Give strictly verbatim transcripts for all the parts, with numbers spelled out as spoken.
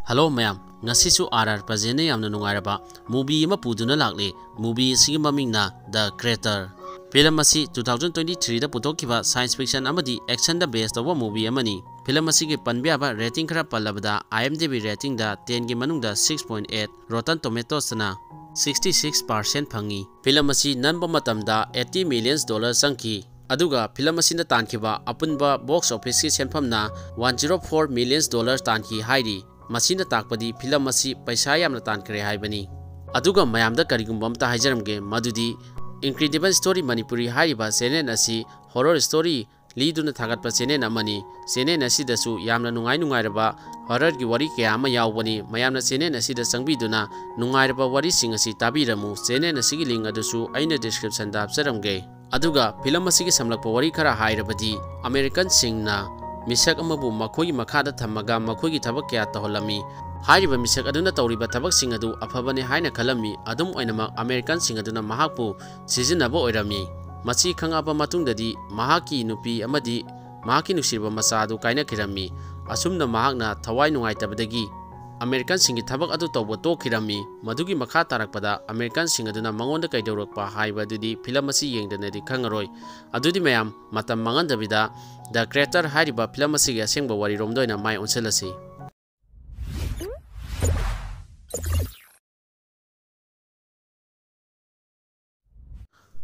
Hello ꯃꯌꯥꯝ, ꯉꯁꯤꯁꯨ R R ꯄ꯭ꯔꯖꯦꯟꯅ ꯌꯥꯝꯅ ꯅꯨꯡꯉꯥꯏꯔꯕ movie ꯑꯃ ꯄꯨꯗꯨꯅ ꯂꯥꯛꯂꯤ꯫ Movie ꯑꯁꯤꯒꯤ ꯃꯃꯤꯡꯅ The Creator꯫ Film ꯑꯁꯤ two thousand twenty three ꯗ ꯄꯨꯊꯣꯛꯈꯤꯕ science fiction ꯑꯃꯗꯤ action ꯗ base ꯇꯧꯕ movie ꯑꯃꯅꯤ꯫ Film ꯑꯁꯤꯒꯤ ꯄꯟꯕ ꯌꯥꯕ rating ꯈꯔ ꯄꯜꯂꯕꯗ, IMDb rating ꯗ ten ꯒꯤ ꯃꯅꯨꯡꯗ six point eight, Rotten Tomatoes ꯇꯅ sixty six percent ꯐꯪꯉꯤ꯫ Film ꯑꯁꯤ ꯅꯝꯕ ꯃꯇꯝꯗ eighty millions dollar ꯆꯪꯈꯤ꯫ ꯑꯗꯨꯒ film ꯑꯁꯤꯅ ꯇꯥꯟꯈꯤꯕ ꯑꯄꯨꯟꯕ box office ꯀꯤ ꯁꯦꯟꯐꯝꯅ one zero four millions dollar ꯇꯥꯟꯈꯤ ꯍꯥꯏꯔꯤ꯫ ꯃꯁꯤꯅ ꯇꯥꯛꯄꯗꯤ film ꯑꯁꯤ ꯄꯩꯁꯥ ꯌꯥꯝꯅ ꯇꯥꯟꯈ꯭ꯔꯦ ꯍꯥꯏꯕꯅꯤ꯫ ꯑꯗꯨꯒ ꯃꯌꯥꯝꯗ ꯀꯔꯤꯒꯨꯝꯕ ꯑꯝꯇ ꯍꯥꯏꯖꯔꯝꯒꯦ, ꯃꯗꯨꯗꯤ Incredible Story ꯃꯅꯤꯄꯨꯔꯤ ꯍꯥꯏꯔꯤꯕ channel ꯑꯁꯤ horror story ꯂꯤꯗꯨꯅ ꯊꯥꯒꯠꯄ channel ꯑꯃꯅꯤ꯫ Channel ꯑꯁꯤꯗꯁꯨ ꯌꯥꯝꯅ ꯅꯨꯡꯉꯥꯏ ꯅꯨꯡꯉꯥꯏꯔꯕ horror ꯒꯤ ꯋꯥꯔꯤ ꯀꯌꯥ ꯑꯃ ꯌꯥꯎꯕꯅꯤ꯫ ꯃꯌꯥꯝꯅ channel ꯑꯁꯤꯗ ꯆꯪꯕꯤꯗꯨꯅ ꯅꯨꯡꯉꯥꯏꯔꯕ ꯋꯥꯔꯤꯁꯤꯡ ꯑꯁꯤ ꯇꯥꯕꯤꯔꯝꯃꯨ꯫ Channel ꯑꯁꯤꯒꯤ link ꯑꯗꯨꯁꯨ ꯑꯩꯅ description ꯗ ꯍꯥꯞꯆꯔꯝꯒꯦ꯫ ꯑꯗꯨꯒ film ꯑꯁꯤꯒꯤ ꯁꯝꯂꯛꯄ ꯋꯥꯔꯤ ꯈꯔ ꯍꯥꯏꯔꯕꯗꯤ, American ꯁꯤꯡꯅ ꯃꯤꯁꯛ ꯑꯃꯕꯨ ꯃꯈꯣꯏꯒꯤ ꯃꯈꯥꯗ ꯊꯝꯃꯒ ꯃꯈꯣꯏꯒꯤ ꯊꯕꯛ ꯀꯌꯥ ꯇꯧꯍꯜꯂꯝꯃꯤ꯫ ꯍꯥꯏꯔꯤꯕ ꯃꯤꯁꯛ ꯑꯗꯨꯅ ꯇꯧꯔꯤꯕ ꯊꯕꯛꯁꯤꯡ ꯑꯗꯨ ꯑꯐꯕꯅꯤ ꯍꯥꯏꯅ ꯈꯜꯂꯝꯃꯤ꯫ ꯑꯗꯨꯝ ꯑꯣꯏꯅꯃꯛ, American ꯁꯤꯡ ꯑꯗꯨꯅ ꯃꯍꯥꯛꯄꯨ ꯁꯤꯖꯤꯟꯅꯕ ꯑꯣꯏꯔꯝꯃꯤ꯫ ꯃꯁꯤ ꯈꯪꯉꯛꯑꯕ ꯃꯇꯨꯡꯗꯗꯤ ꯃꯍꯥꯛꯀꯤ ꯅꯨꯄꯤ ꯑꯃꯗꯤ ꯃꯍꯥꯛꯀꯤ ꯅꯨꯡꯁꯤꯔꯕ ꯃꯆꯥ ꯑꯗꯨ ꯀꯥꯏꯅꯈꯤꯔꯝꯃꯤ꯫ ꯑꯁꯨꯝꯅ ꯃꯍꯥꯛꯅ ꯊꯋꯥꯏ ꯅꯨꯡꯉꯥꯏꯇꯕꯗꯒꯤ American ꯁꯤꯡꯒꯤ ꯊꯕꯛ ꯑꯗꯨ ꯇꯧꯕ ꯇꯣꯛꯈꯤꯔꯝꯃꯤ꯫ ꯃꯗꯨꯒꯤ ꯃꯈꯥ ꯇꯥꯔꯛꯄꯗ American ꯁꯤꯡ ꯑꯗꯨꯅ ꯃꯉꯣꯟꯗ ꯀꯩꯗꯧꯔꯛꯄ ꯍꯥꯏꯕ ꯑꯗꯨꯗꯤ film ꯑꯁꯤ ꯌꯦꯡꯗꯅꯗꯤ ꯈꯪꯉꯔꯣꯏ꯫ ꯑꯗꯨꯗꯤ ꯃꯌꯥꯝ, ꯃꯇꯝ ꯃꯥꯡꯍꯟꯗꯕꯤꯗ The Creator ꯍꯥꯏꯔꯤꯕ film ꯑꯁꯤꯒꯤ ꯑꯁꯦꯡꯕ ꯋꯥꯔꯤꯔꯣꯝꯗ ꯑꯣꯏꯅ ꯃꯥꯏ ꯑꯣꯟꯁꯤꯜꯂꯁꯤ꯫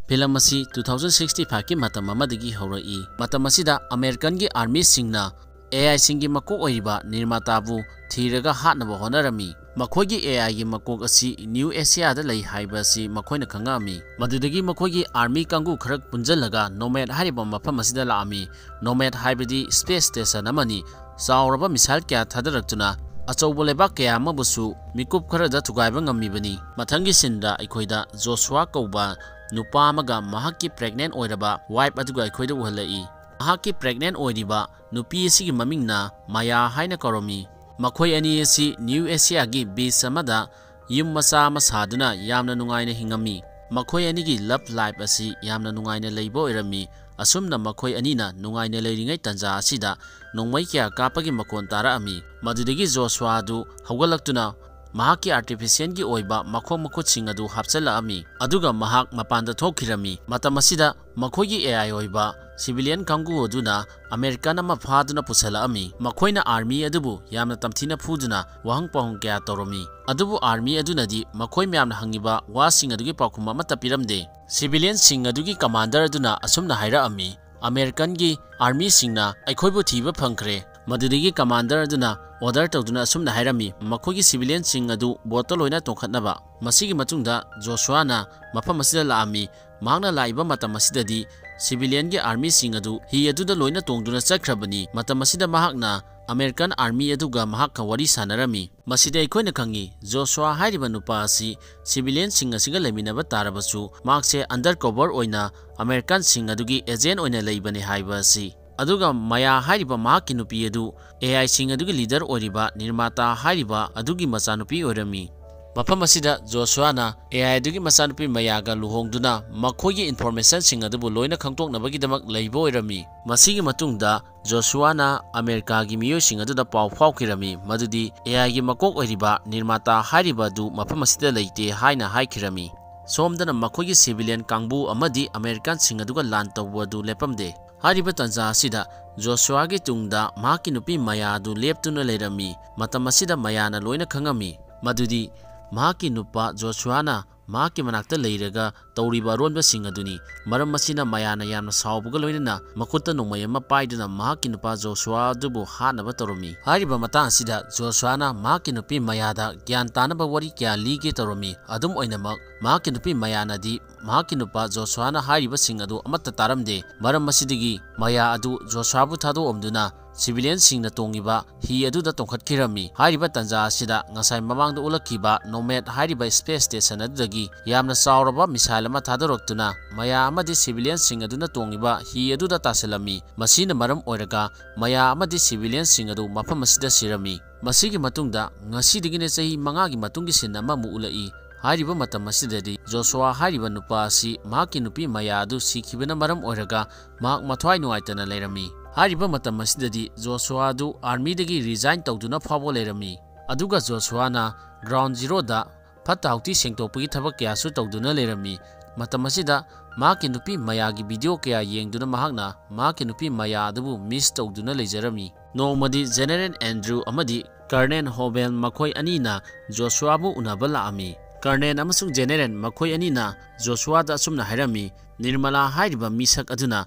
Film ꯑꯁꯤ two thousand sixty five ꯀꯤ ꯃꯇꯝ ꯑꯃꯗꯒꯤ ꯍꯧꯔꯛꯏ꯫ ꯃꯇꯝ ꯑꯁꯤꯗ American ꯒꯤ army ꯁꯤꯡꯅ AI ꯁꯤꯡꯒꯤ ꯃꯀꯣꯛ ꯑꯣꯏꯔꯤꯕ ꯅꯤꯔꯃꯥꯇꯥꯕꯨ ꯊꯤꯔꯒ ꯍꯥꯠꯅꯕ ꯍꯣꯠꯅꯔꯝꯃꯤ꯫ ꯃꯈꯣꯏꯒꯤ AI ꯒꯤ ꯃꯀꯣꯛ ꯑꯁꯤ New Asia ꯗ ꯂꯩ ꯍꯥꯏꯕ ꯑꯁꯤ ꯃꯈꯣꯏꯅ ꯈꯪꯉꯛꯑꯝꯃꯤ꯫ ꯃꯗꯨꯗꯒꯤ ꯃꯈꯣꯏꯒꯤ army ꯀꯥꯡꯕꯨ ꯈꯔ ꯄꯨꯟꯖꯜꯂꯒ Nomad ꯍꯥꯏꯔꯤꯕ ꯃꯐꯝ ꯑꯁꯤꯗ ꯂꯥꯛꯑꯝꯃꯤ꯫ Nomad ꯍꯥꯏꯕꯗꯤ space station ꯑꯃꯅꯤ꯫ ꯆꯥꯎꯔꯕ missile ꯀꯌꯥ ꯊꯥꯗꯔꯛꯇꯨꯅ ꯑꯆꯧꯕ ꯂꯩꯕꯥꯛ ꯀꯌꯥ ꯑꯃꯕꯨꯁꯨ ꯃꯤꯀꯨꯞ ꯈꯔꯗ ꯊꯨꯒꯥꯏꯕ ꯉꯝꯃꯤꯕꯅꯤ꯫ ꯃꯊꯪꯒꯤ scene ꯗ ꯑꯩꯈꯣꯏꯗ Joshua ꯀꯧꯕ ꯅꯨꯄꯥ ꯑꯃꯒ ꯃꯍꯥꯛꯀꯤ pregnant ꯑꯣꯏꯔꯕ wife ꯑꯗꯨꯒ ꯑꯩꯈꯣꯏꯗ ꯎꯍꯜꯂꯛꯏ꯫ ꯃꯍꯥꯛꯀꯤ pregnant ꯑꯣꯏꯔꯤꯕ ꯅꯨꯄꯤ ꯑꯁꯤꯒꯤ ꯃꯃꯤꯡꯅ Maya ꯍꯥꯏꯅ ꯀꯧꯔꯝꯃꯤ꯫ ꯃꯈꯣꯏ ꯑꯅꯤ ꯑꯁꯤ New Asia ꯒꯤ beach ꯑꯃꯗ ꯌꯨꯝ ꯃꯆꯥ ꯑꯃ ꯁꯥꯗꯨꯅ ꯌꯥꯝꯅ ꯅꯨꯡꯉꯥꯏꯅ ꯍꯤꯡꯉꯝꯃꯤ꯫ ꯃꯈꯣꯏ ꯑꯅꯤꯒꯤ love life ꯑꯁꯤ ꯌꯥꯝꯅ ꯅꯨꯡꯉꯥꯏꯅ ꯂꯩꯕ ꯑꯣꯏꯔꯝꯃꯤ꯫ ꯑꯁꯨꯝꯅ ꯃꯈꯣꯏ ꯑꯅꯤꯅ ꯅꯨꯡꯉꯥꯏꯅ ꯂꯩꯔꯤꯉꯩ ꯇꯥꯟꯖꯥ ꯑꯁꯤꯗ ꯅꯣꯡꯃꯩ ꯀꯌꯥ ꯀꯥꯞꯄꯒꯤ ꯃꯈꯣꯟ ꯇꯥꯔꯛꯑꯝꯃꯤ꯫ ꯃꯗꯨꯗꯒꯤ ꯖꯣꯁꯨꯋꯥ ꯑꯗꯨ ꯍꯧꯒꯠꯂꯛꯇꯨꯅ ꯃꯍꯥꯛꯀꯤ ꯑꯥꯔꯇꯤꯐꯤꯁꯤꯌꯦꯜꯒꯤ ꯑꯣꯏꯕ ꯃꯈꯣꯡ ꯃꯈꯨꯠꯁꯤꯡ ꯑꯗꯨ ꯍꯥꯞꯆꯤꯜꯂꯛꯑꯝꯃꯤ, ꯑꯗꯨꯒ ꯃꯍꯥꯛ ꯃꯄꯥꯟꯗ ꯊꯣꯛꯈꯤꯔꯝꯃꯤ꯫ ꯃꯇꯝ ꯑꯁꯤꯗ ꯃꯈꯣꯏꯒꯤ ꯑꯦ ꯑꯥꯏ ꯑꯣꯏꯕ ꯁꯤꯚꯤꯂꯤꯌꯟ ꯀꯥꯡꯕꯨ ꯑꯗꯨꯅ ꯑꯃꯦꯔꯤꯀꯥꯟ ꯑꯃ ꯐꯥꯗꯨꯅ ꯄꯨꯁꯜꯂꯛꯑꯝꯃꯤ꯫ ꯃꯈꯣꯏꯅ ꯑꯥꯔꯃꯤ ꯑꯗꯨꯕꯨ ꯌꯥꯝꯅ ꯇꯝꯊꯤꯅ ꯐꯨꯗꯨꯅ ꯋꯥꯍꯪ ꯄꯥꯎꯍꯪ ꯀꯌꯥ ꯇꯧꯔꯝꯃꯤ, ꯑꯗꯨꯕꯨ ꯑꯥꯔꯃꯤ ꯑꯗꯨꯅꯗꯤ ꯃꯈꯣꯏ ꯃꯌꯥꯝꯅ ꯍꯪꯉꯤꯕ ꯋꯥꯁꯤꯡ ꯑꯗꯨꯒꯤ ꯄꯥꯎꯈꯨꯝ ꯑꯃꯠꯇ ꯄꯤꯔꯝꯗꯦ꯫ ꯁꯤꯚꯤꯂꯤꯌꯟꯁꯤꯡ ꯑꯗꯨꯒꯤ ꯀꯃꯥꯟꯗꯔ ꯑꯗꯨꯅ ꯑꯁꯨꯝꯅ ꯍꯥꯏꯔꯛꯑꯝꯃꯤ, "ꯑꯃꯦꯔꯤꯀꯥꯟꯒꯤ ꯑꯥꯔꯃꯤꯁꯤꯡꯅ ꯑꯩꯈꯣꯏꯕꯨ ꯊꯤꯕ ꯐꯪꯈ꯭ꯔꯦ"꯫ ꯃꯗꯨꯗꯒꯤ ꯀꯃꯥꯟꯗꯔ ꯑꯗꯨꯅ ꯑꯣꯔꯗꯔ ꯇꯧꯗꯨꯅ ꯑꯁꯨꯝꯅ ꯍꯥꯏꯔꯝꯃꯤ, "ꯃꯈꯣꯏꯒꯤ ꯁꯤꯚꯤꯂꯤꯌꯟꯁꯤꯡ ꯑꯗꯨ ꯕꯣꯠꯇ ꯂꯣꯏꯅ ꯇꯣꯡꯈꯠꯅꯕ"꯫ ꯃꯁꯤꯒꯤ ꯃꯇꯨꯡꯗ ꯖꯣꯁꯨꯋꯥꯅ ꯃꯐꯝ ꯑꯁꯤꯗ ꯂꯥꯛꯑꯝꯃꯤ꯫ ꯃꯍꯥꯛꯅ ꯂꯥꯛꯏꯕ ꯃꯇꯝ ꯑꯁꯤꯗꯗꯤ ꯁꯤꯚꯤꯂꯤꯌꯟꯒꯤ ꯑꯥꯔꯃꯤꯁꯤꯡ ꯑꯗꯨ ꯍꯤ ꯑꯗꯨꯗ ꯂꯣꯏꯅ ꯇꯣꯡꯗꯨꯅ ꯆꯠꯈ꯭ꯔꯕꯅꯤ꯫ ꯃꯇꯝ ꯑꯁꯤꯗ ꯃꯍꯥꯛꯅ ꯑꯃꯦꯔꯤꯀꯥꯟ ꯑꯥꯔꯃꯤ ꯑꯗꯨꯒ ꯃꯍꯥꯛꯀ ꯋꯥꯔꯤ ꯁꯥꯟꯅꯔꯝꯃꯤ꯫ ꯃꯁꯤꯗ ꯑꯩꯈꯣꯏꯅ ꯈꯪꯉꯤ, ꯖꯣꯁꯨꯋꯥ ꯍꯥꯏꯔꯤꯕ ꯅꯨꯄꯥ ꯑꯁꯤ ꯁꯤꯚꯤꯂꯤꯌꯟꯁꯤꯡ ꯑꯁꯤꯒ ꯂꯩꯃꯤꯟꯅꯕ ꯇꯥꯔꯕꯁꯨ, ꯃꯍꯥꯛꯁꯦ ꯑꯟꯗꯔ ꯀꯣꯚꯔ ꯑꯣꯏꯅ ꯑꯃꯦꯔꯤꯀꯥꯟꯁꯤꯡ ꯑꯗꯨꯒꯤ ꯑꯦꯖꯦꯟ ꯑꯣꯏꯅ ꯂꯩꯕꯅꯤ ꯍꯥꯏꯕ ꯑꯁꯤ꯫ ꯑꯗꯨꯒ ꯃꯌꯥ ꯍꯥꯏꯔꯤꯕ ꯃꯍꯥꯛꯀꯤ ꯅꯨꯄꯤ ꯑꯗꯨ ꯑꯦ ꯑꯥꯏꯁꯤꯡ ꯑꯗꯨꯒꯤ ꯂꯤꯗꯔ ꯑꯣꯏꯔꯤꯕ ꯅꯤꯔꯃꯥꯇꯥ ꯍꯥꯏꯔꯤꯕ ꯑꯗꯨꯒꯤ ꯃꯆꯥꯅꯨꯄꯤ ꯑꯣꯏꯔꯝꯃꯤ꯫ ꯃꯐꯝ ꯑꯁꯤꯗ ꯖꯣꯁꯨꯋꯥꯅ ꯑꯦ ꯑꯥꯏ ꯑꯗꯨꯒꯤ ꯃꯆꯥꯅꯨꯄꯤ ꯃꯌꯥꯒ ꯂꯨꯍꯣꯡꯗꯨꯅ ꯃꯈꯣꯏꯒꯤ ꯏꯟꯐꯣꯔꯃꯦꯁꯟꯁꯤꯡ ꯑꯗꯨꯕꯨ ꯂꯣꯏꯅ ꯈꯪꯗꯣꯛꯅꯕꯒꯤꯗꯃꯛ ꯂꯩꯕ ꯑꯣꯏꯔꯝꯃꯤ꯫ ꯃꯁꯤꯒꯤ ꯃꯇꯨꯡꯗ ꯖꯣꯁꯨꯋꯥꯅ ꯑꯃꯦꯔꯤꯀꯥꯒꯤ ꯃꯤꯑꯣꯏꯁꯤꯡ ꯑꯗꯨꯗ ꯄꯥꯎ ꯐꯥꯎꯈꯤꯔꯝꯃꯤ, ꯃꯗꯨꯗꯤ ꯑꯦ ꯑꯥꯏꯒꯤ ꯃꯀꯣꯛ ꯑꯣꯏꯔꯤꯕ ꯅꯤꯔꯃꯥꯇꯥ ꯍꯥꯏꯔꯤꯕ ꯑꯗꯨ ꯃꯐꯝ ꯑꯁꯤꯗ ꯂꯩꯇꯦ ꯍꯥꯏꯅ ꯍꯥꯏꯈꯤꯔꯝꯃꯤ꯫ ꯁꯣꯝꯗꯅ ꯃꯈꯣꯏꯒꯤ ꯁꯤꯚꯤꯂꯤꯌꯟ ꯀꯥꯡꯕꯨ ꯑꯃꯗꯤ ꯑꯃꯦꯔꯤꯀꯥꯟꯁꯤꯡ ꯑꯗꯨꯒ ꯂꯥꯟ ꯇꯧꯕ ꯑꯗꯨ ꯂꯦꯞꯄꯝꯗꯦ꯫ ꯍꯥꯏꯔꯤꯕ ꯇꯥꯟꯖꯥ ꯑꯁꯤꯗ ꯖꯣꯁꯨꯋꯥꯒꯤ ꯇꯨꯡꯗ ꯃꯍꯥꯛꯀꯤ ꯅꯨꯄꯤ ꯃꯌꯥ ꯑꯗꯨ ꯂꯦꯞꯇꯨꯅ ꯂꯩꯔꯝꯃꯤ꯫ ꯃꯇꯝ ꯑꯁꯤꯗ ꯃꯌꯥꯅ ꯂꯣꯏꯅ ꯈꯪꯉꯝꯃꯤ, ꯃꯗꯨꯗꯤ ꯃꯍꯥꯛꯀꯤ ꯅꯨꯄꯥ ꯖꯣꯁꯨꯋꯥꯅ ꯃꯍꯥꯛꯀꯤ ꯃꯅꯥꯛꯇ ꯂꯩꯔꯒ ꯇꯧꯔꯤꯕ ꯑꯔꯣꯟꯕꯁꯤꯡ ꯑꯗꯨꯅꯤ꯫ ꯃꯔꯝ ꯑꯁꯤꯅ ꯃꯌꯥꯅ ꯌꯥꯝꯅ ꯁꯥꯎꯕꯒ ꯂꯣꯏꯅꯅ ꯃꯈꯨꯠꯇ ꯅꯣꯡꯃꯩ ꯑꯃ ꯄꯥꯏꯗꯨꯅ ꯃꯍꯥꯛꯀꯤ ꯅꯨꯄꯥ ꯖꯣꯁꯨꯋꯥ ꯑꯗꯨꯕꯨ ꯍꯥꯠꯅꯕ ꯇꯧꯔꯝꯃꯤ꯫ ꯍꯥꯏꯔꯤꯕ ꯃꯇꯥꯡ ꯑꯁꯤꯗ ꯖꯣꯁꯨꯋꯥꯅ ꯃꯍꯥꯛꯀꯤ ꯅꯨꯄꯤ ꯃꯌꯥꯗ ꯒ꯭ꯌꯥꯟ ꯇꯥꯅꯕ ꯋꯥꯔꯤ ꯀꯌꯥ ꯂꯤꯒꯦ ꯇꯧꯔꯝꯃꯤ꯫ ꯑꯗꯨꯝ ꯑꯣꯏꯅꯃꯛ, ꯃꯍꯥꯛꯀꯤ ꯅꯨꯄꯤ ꯃꯌꯥꯅꯗꯤ ꯃꯍꯥꯛꯀꯤ ꯅꯨꯄꯥ ꯖꯣꯁꯨꯋꯥꯅ ꯍꯥꯏꯔꯤꯕꯁꯤꯡ ꯑꯗꯨ ꯑꯃꯠꯇ ꯇꯥꯔꯝꯗꯦ꯫ ꯃꯔꯝ ꯑꯁꯤꯗꯒꯤ ꯃꯌꯥ ꯑꯗꯨ ꯖꯣꯁꯨꯋꯥꯕꯨ ꯊꯥꯗꯣꯛꯑꯝꯗꯨꯅ ꯁꯤꯚꯤꯂꯤꯌꯟꯁꯤꯡꯅ ꯇꯣꯡꯉꯤꯕ ꯍꯤ ꯑꯗꯨꯗ ꯇꯣꯡꯈꯠꯈꯤꯔꯝꯃꯤ꯫ ꯍꯥꯏꯔꯤꯕ ꯇꯥꯟꯖꯥ ꯑꯁꯤꯗ ꯉꯁꯥꯏ ꯃꯃꯥꯡꯗ ꯎꯠꯂꯛꯈꯤꯕ ꯅꯣꯃꯦꯗ ꯍꯥꯏꯔꯤꯕ ꯁ꯭ꯄꯦꯁ ꯁ꯭ꯇꯦꯁꯟ ꯑꯗꯨꯗꯒꯤ ꯌꯥꯝꯅ ꯆꯥꯎꯔꯕ ꯃꯤꯁꯥꯏꯜ ꯑꯃ ꯊꯥꯗꯣꯔꯛꯇꯨꯅ ꯃꯌꯥ ꯑꯃꯗꯤ ꯁꯤꯚꯤꯂꯤꯌꯟꯁꯤꯡ ꯑꯗꯨꯅ ꯇꯣꯡꯉꯤꯕ ꯍꯤ ꯑꯗꯨꯗ ꯇꯥꯁꯤꯜꯂꯝꯃꯤ꯫ ꯃꯁꯤꯅ ꯃꯔꯝ ꯑꯣꯏꯔꯒ ꯃꯌꯥ ꯑꯃꯗꯤ ꯁꯤꯚꯤꯂꯤꯌꯟꯁꯤꯡ ꯑꯗꯨ ꯃꯐꯝ ꯑꯁꯤꯗ ꯁꯤꯔꯝꯃꯤ꯫ ꯃꯁꯤꯒꯤ ꯃꯇꯨꯡꯗ ꯉꯁꯤꯗꯒꯤꯅ ꯆꯍꯤ ꯃꯉꯥꯒꯤ ꯃꯇꯨꯡꯒꯤ ꯁꯤꯟ ꯑꯃꯃꯨꯛ ꯎꯠꯂꯛꯏ꯫ ꯍꯥꯏꯔꯤꯕ ꯃꯇꯝ ꯑꯁꯤꯗꯗꯤ ꯖꯣꯁꯨꯋꯥ ꯍꯥꯏꯔꯤꯕ ꯅꯨꯄꯥ ꯑꯁꯤ ꯃꯍꯥꯛꯀꯤ ꯅꯨꯄꯤ ꯃꯌꯥ ꯑꯗꯨ ꯁꯤꯈꯤꯕꯅ ꯃꯔꯝ ꯑꯣꯏꯔꯒ ꯃꯍꯥꯛ ꯃꯊ꯭ꯋꯥꯏ ꯅꯨꯡꯉꯥꯏꯇꯅ ꯂꯩꯔꯝꯃꯤ꯫ ꯍꯥꯏꯔꯤꯕ ꯃꯇꯝ ꯑꯁꯤꯗꯗꯤ ꯖꯣꯁꯨꯋꯥ ꯑꯗꯨ army ꯗꯒꯤ resign ꯇꯧꯗꯨꯅ ꯐꯥꯎꯕ ꯂꯩꯔꯝꯃꯤ꯫ ꯑꯗꯨꯒ ꯖꯣꯁꯨꯋꯥꯅ ground zero ꯗ ꯐꯠꯇ ꯍꯥꯎꯊꯤ ꯁꯦꯡꯗꯣꯛꯄꯒꯤ ꯊꯕꯛ ꯀꯌꯥꯁꯨ ꯇꯧꯗꯨꯅ ꯂꯩꯔꯝꯃꯤ꯫ ꯃꯇꯝ ꯑꯁꯤꯗ ꯃꯍꯥꯛꯀꯤ ꯅꯨꯄꯤ ꯃꯌꯥꯒꯤ video ꯀꯌꯥ ꯌꯦꯡꯗꯨꯅ ꯃꯍꯥꯛꯅ ꯃꯍꯥꯛꯀꯤ ꯅꯨꯄꯤ ꯃꯌꯥ ꯑꯗꯨꯕꯨ miss ꯇꯧꯗꯨꯅ ꯂꯩꯖꯔꯝꯃꯤ꯫ ꯅꯣꯡꯃꯗꯤ General Andrew ꯑꯃꯗꯤ Colonel Howell ꯃꯈꯣꯏ ꯑꯅꯤꯅ ꯖꯣꯁꯨꯋꯥꯕꯨ ꯎꯅꯕ ꯂꯥꯛꯑꯝꯃꯤ꯫ Colonel ꯑꯃꯁꯨꯡ General ꯃꯈꯣꯏ ꯑꯅꯤꯅ ꯖꯣꯁꯨꯋꯥꯗ ꯑꯁꯨꯝꯅ ꯍꯥꯏꯔꯝꯃꯤ, "ꯅꯤꯔꯃꯂꯥ ꯍꯥꯏꯔꯤꯕ ꯃꯤꯁꯛ ꯑꯗꯨꯅ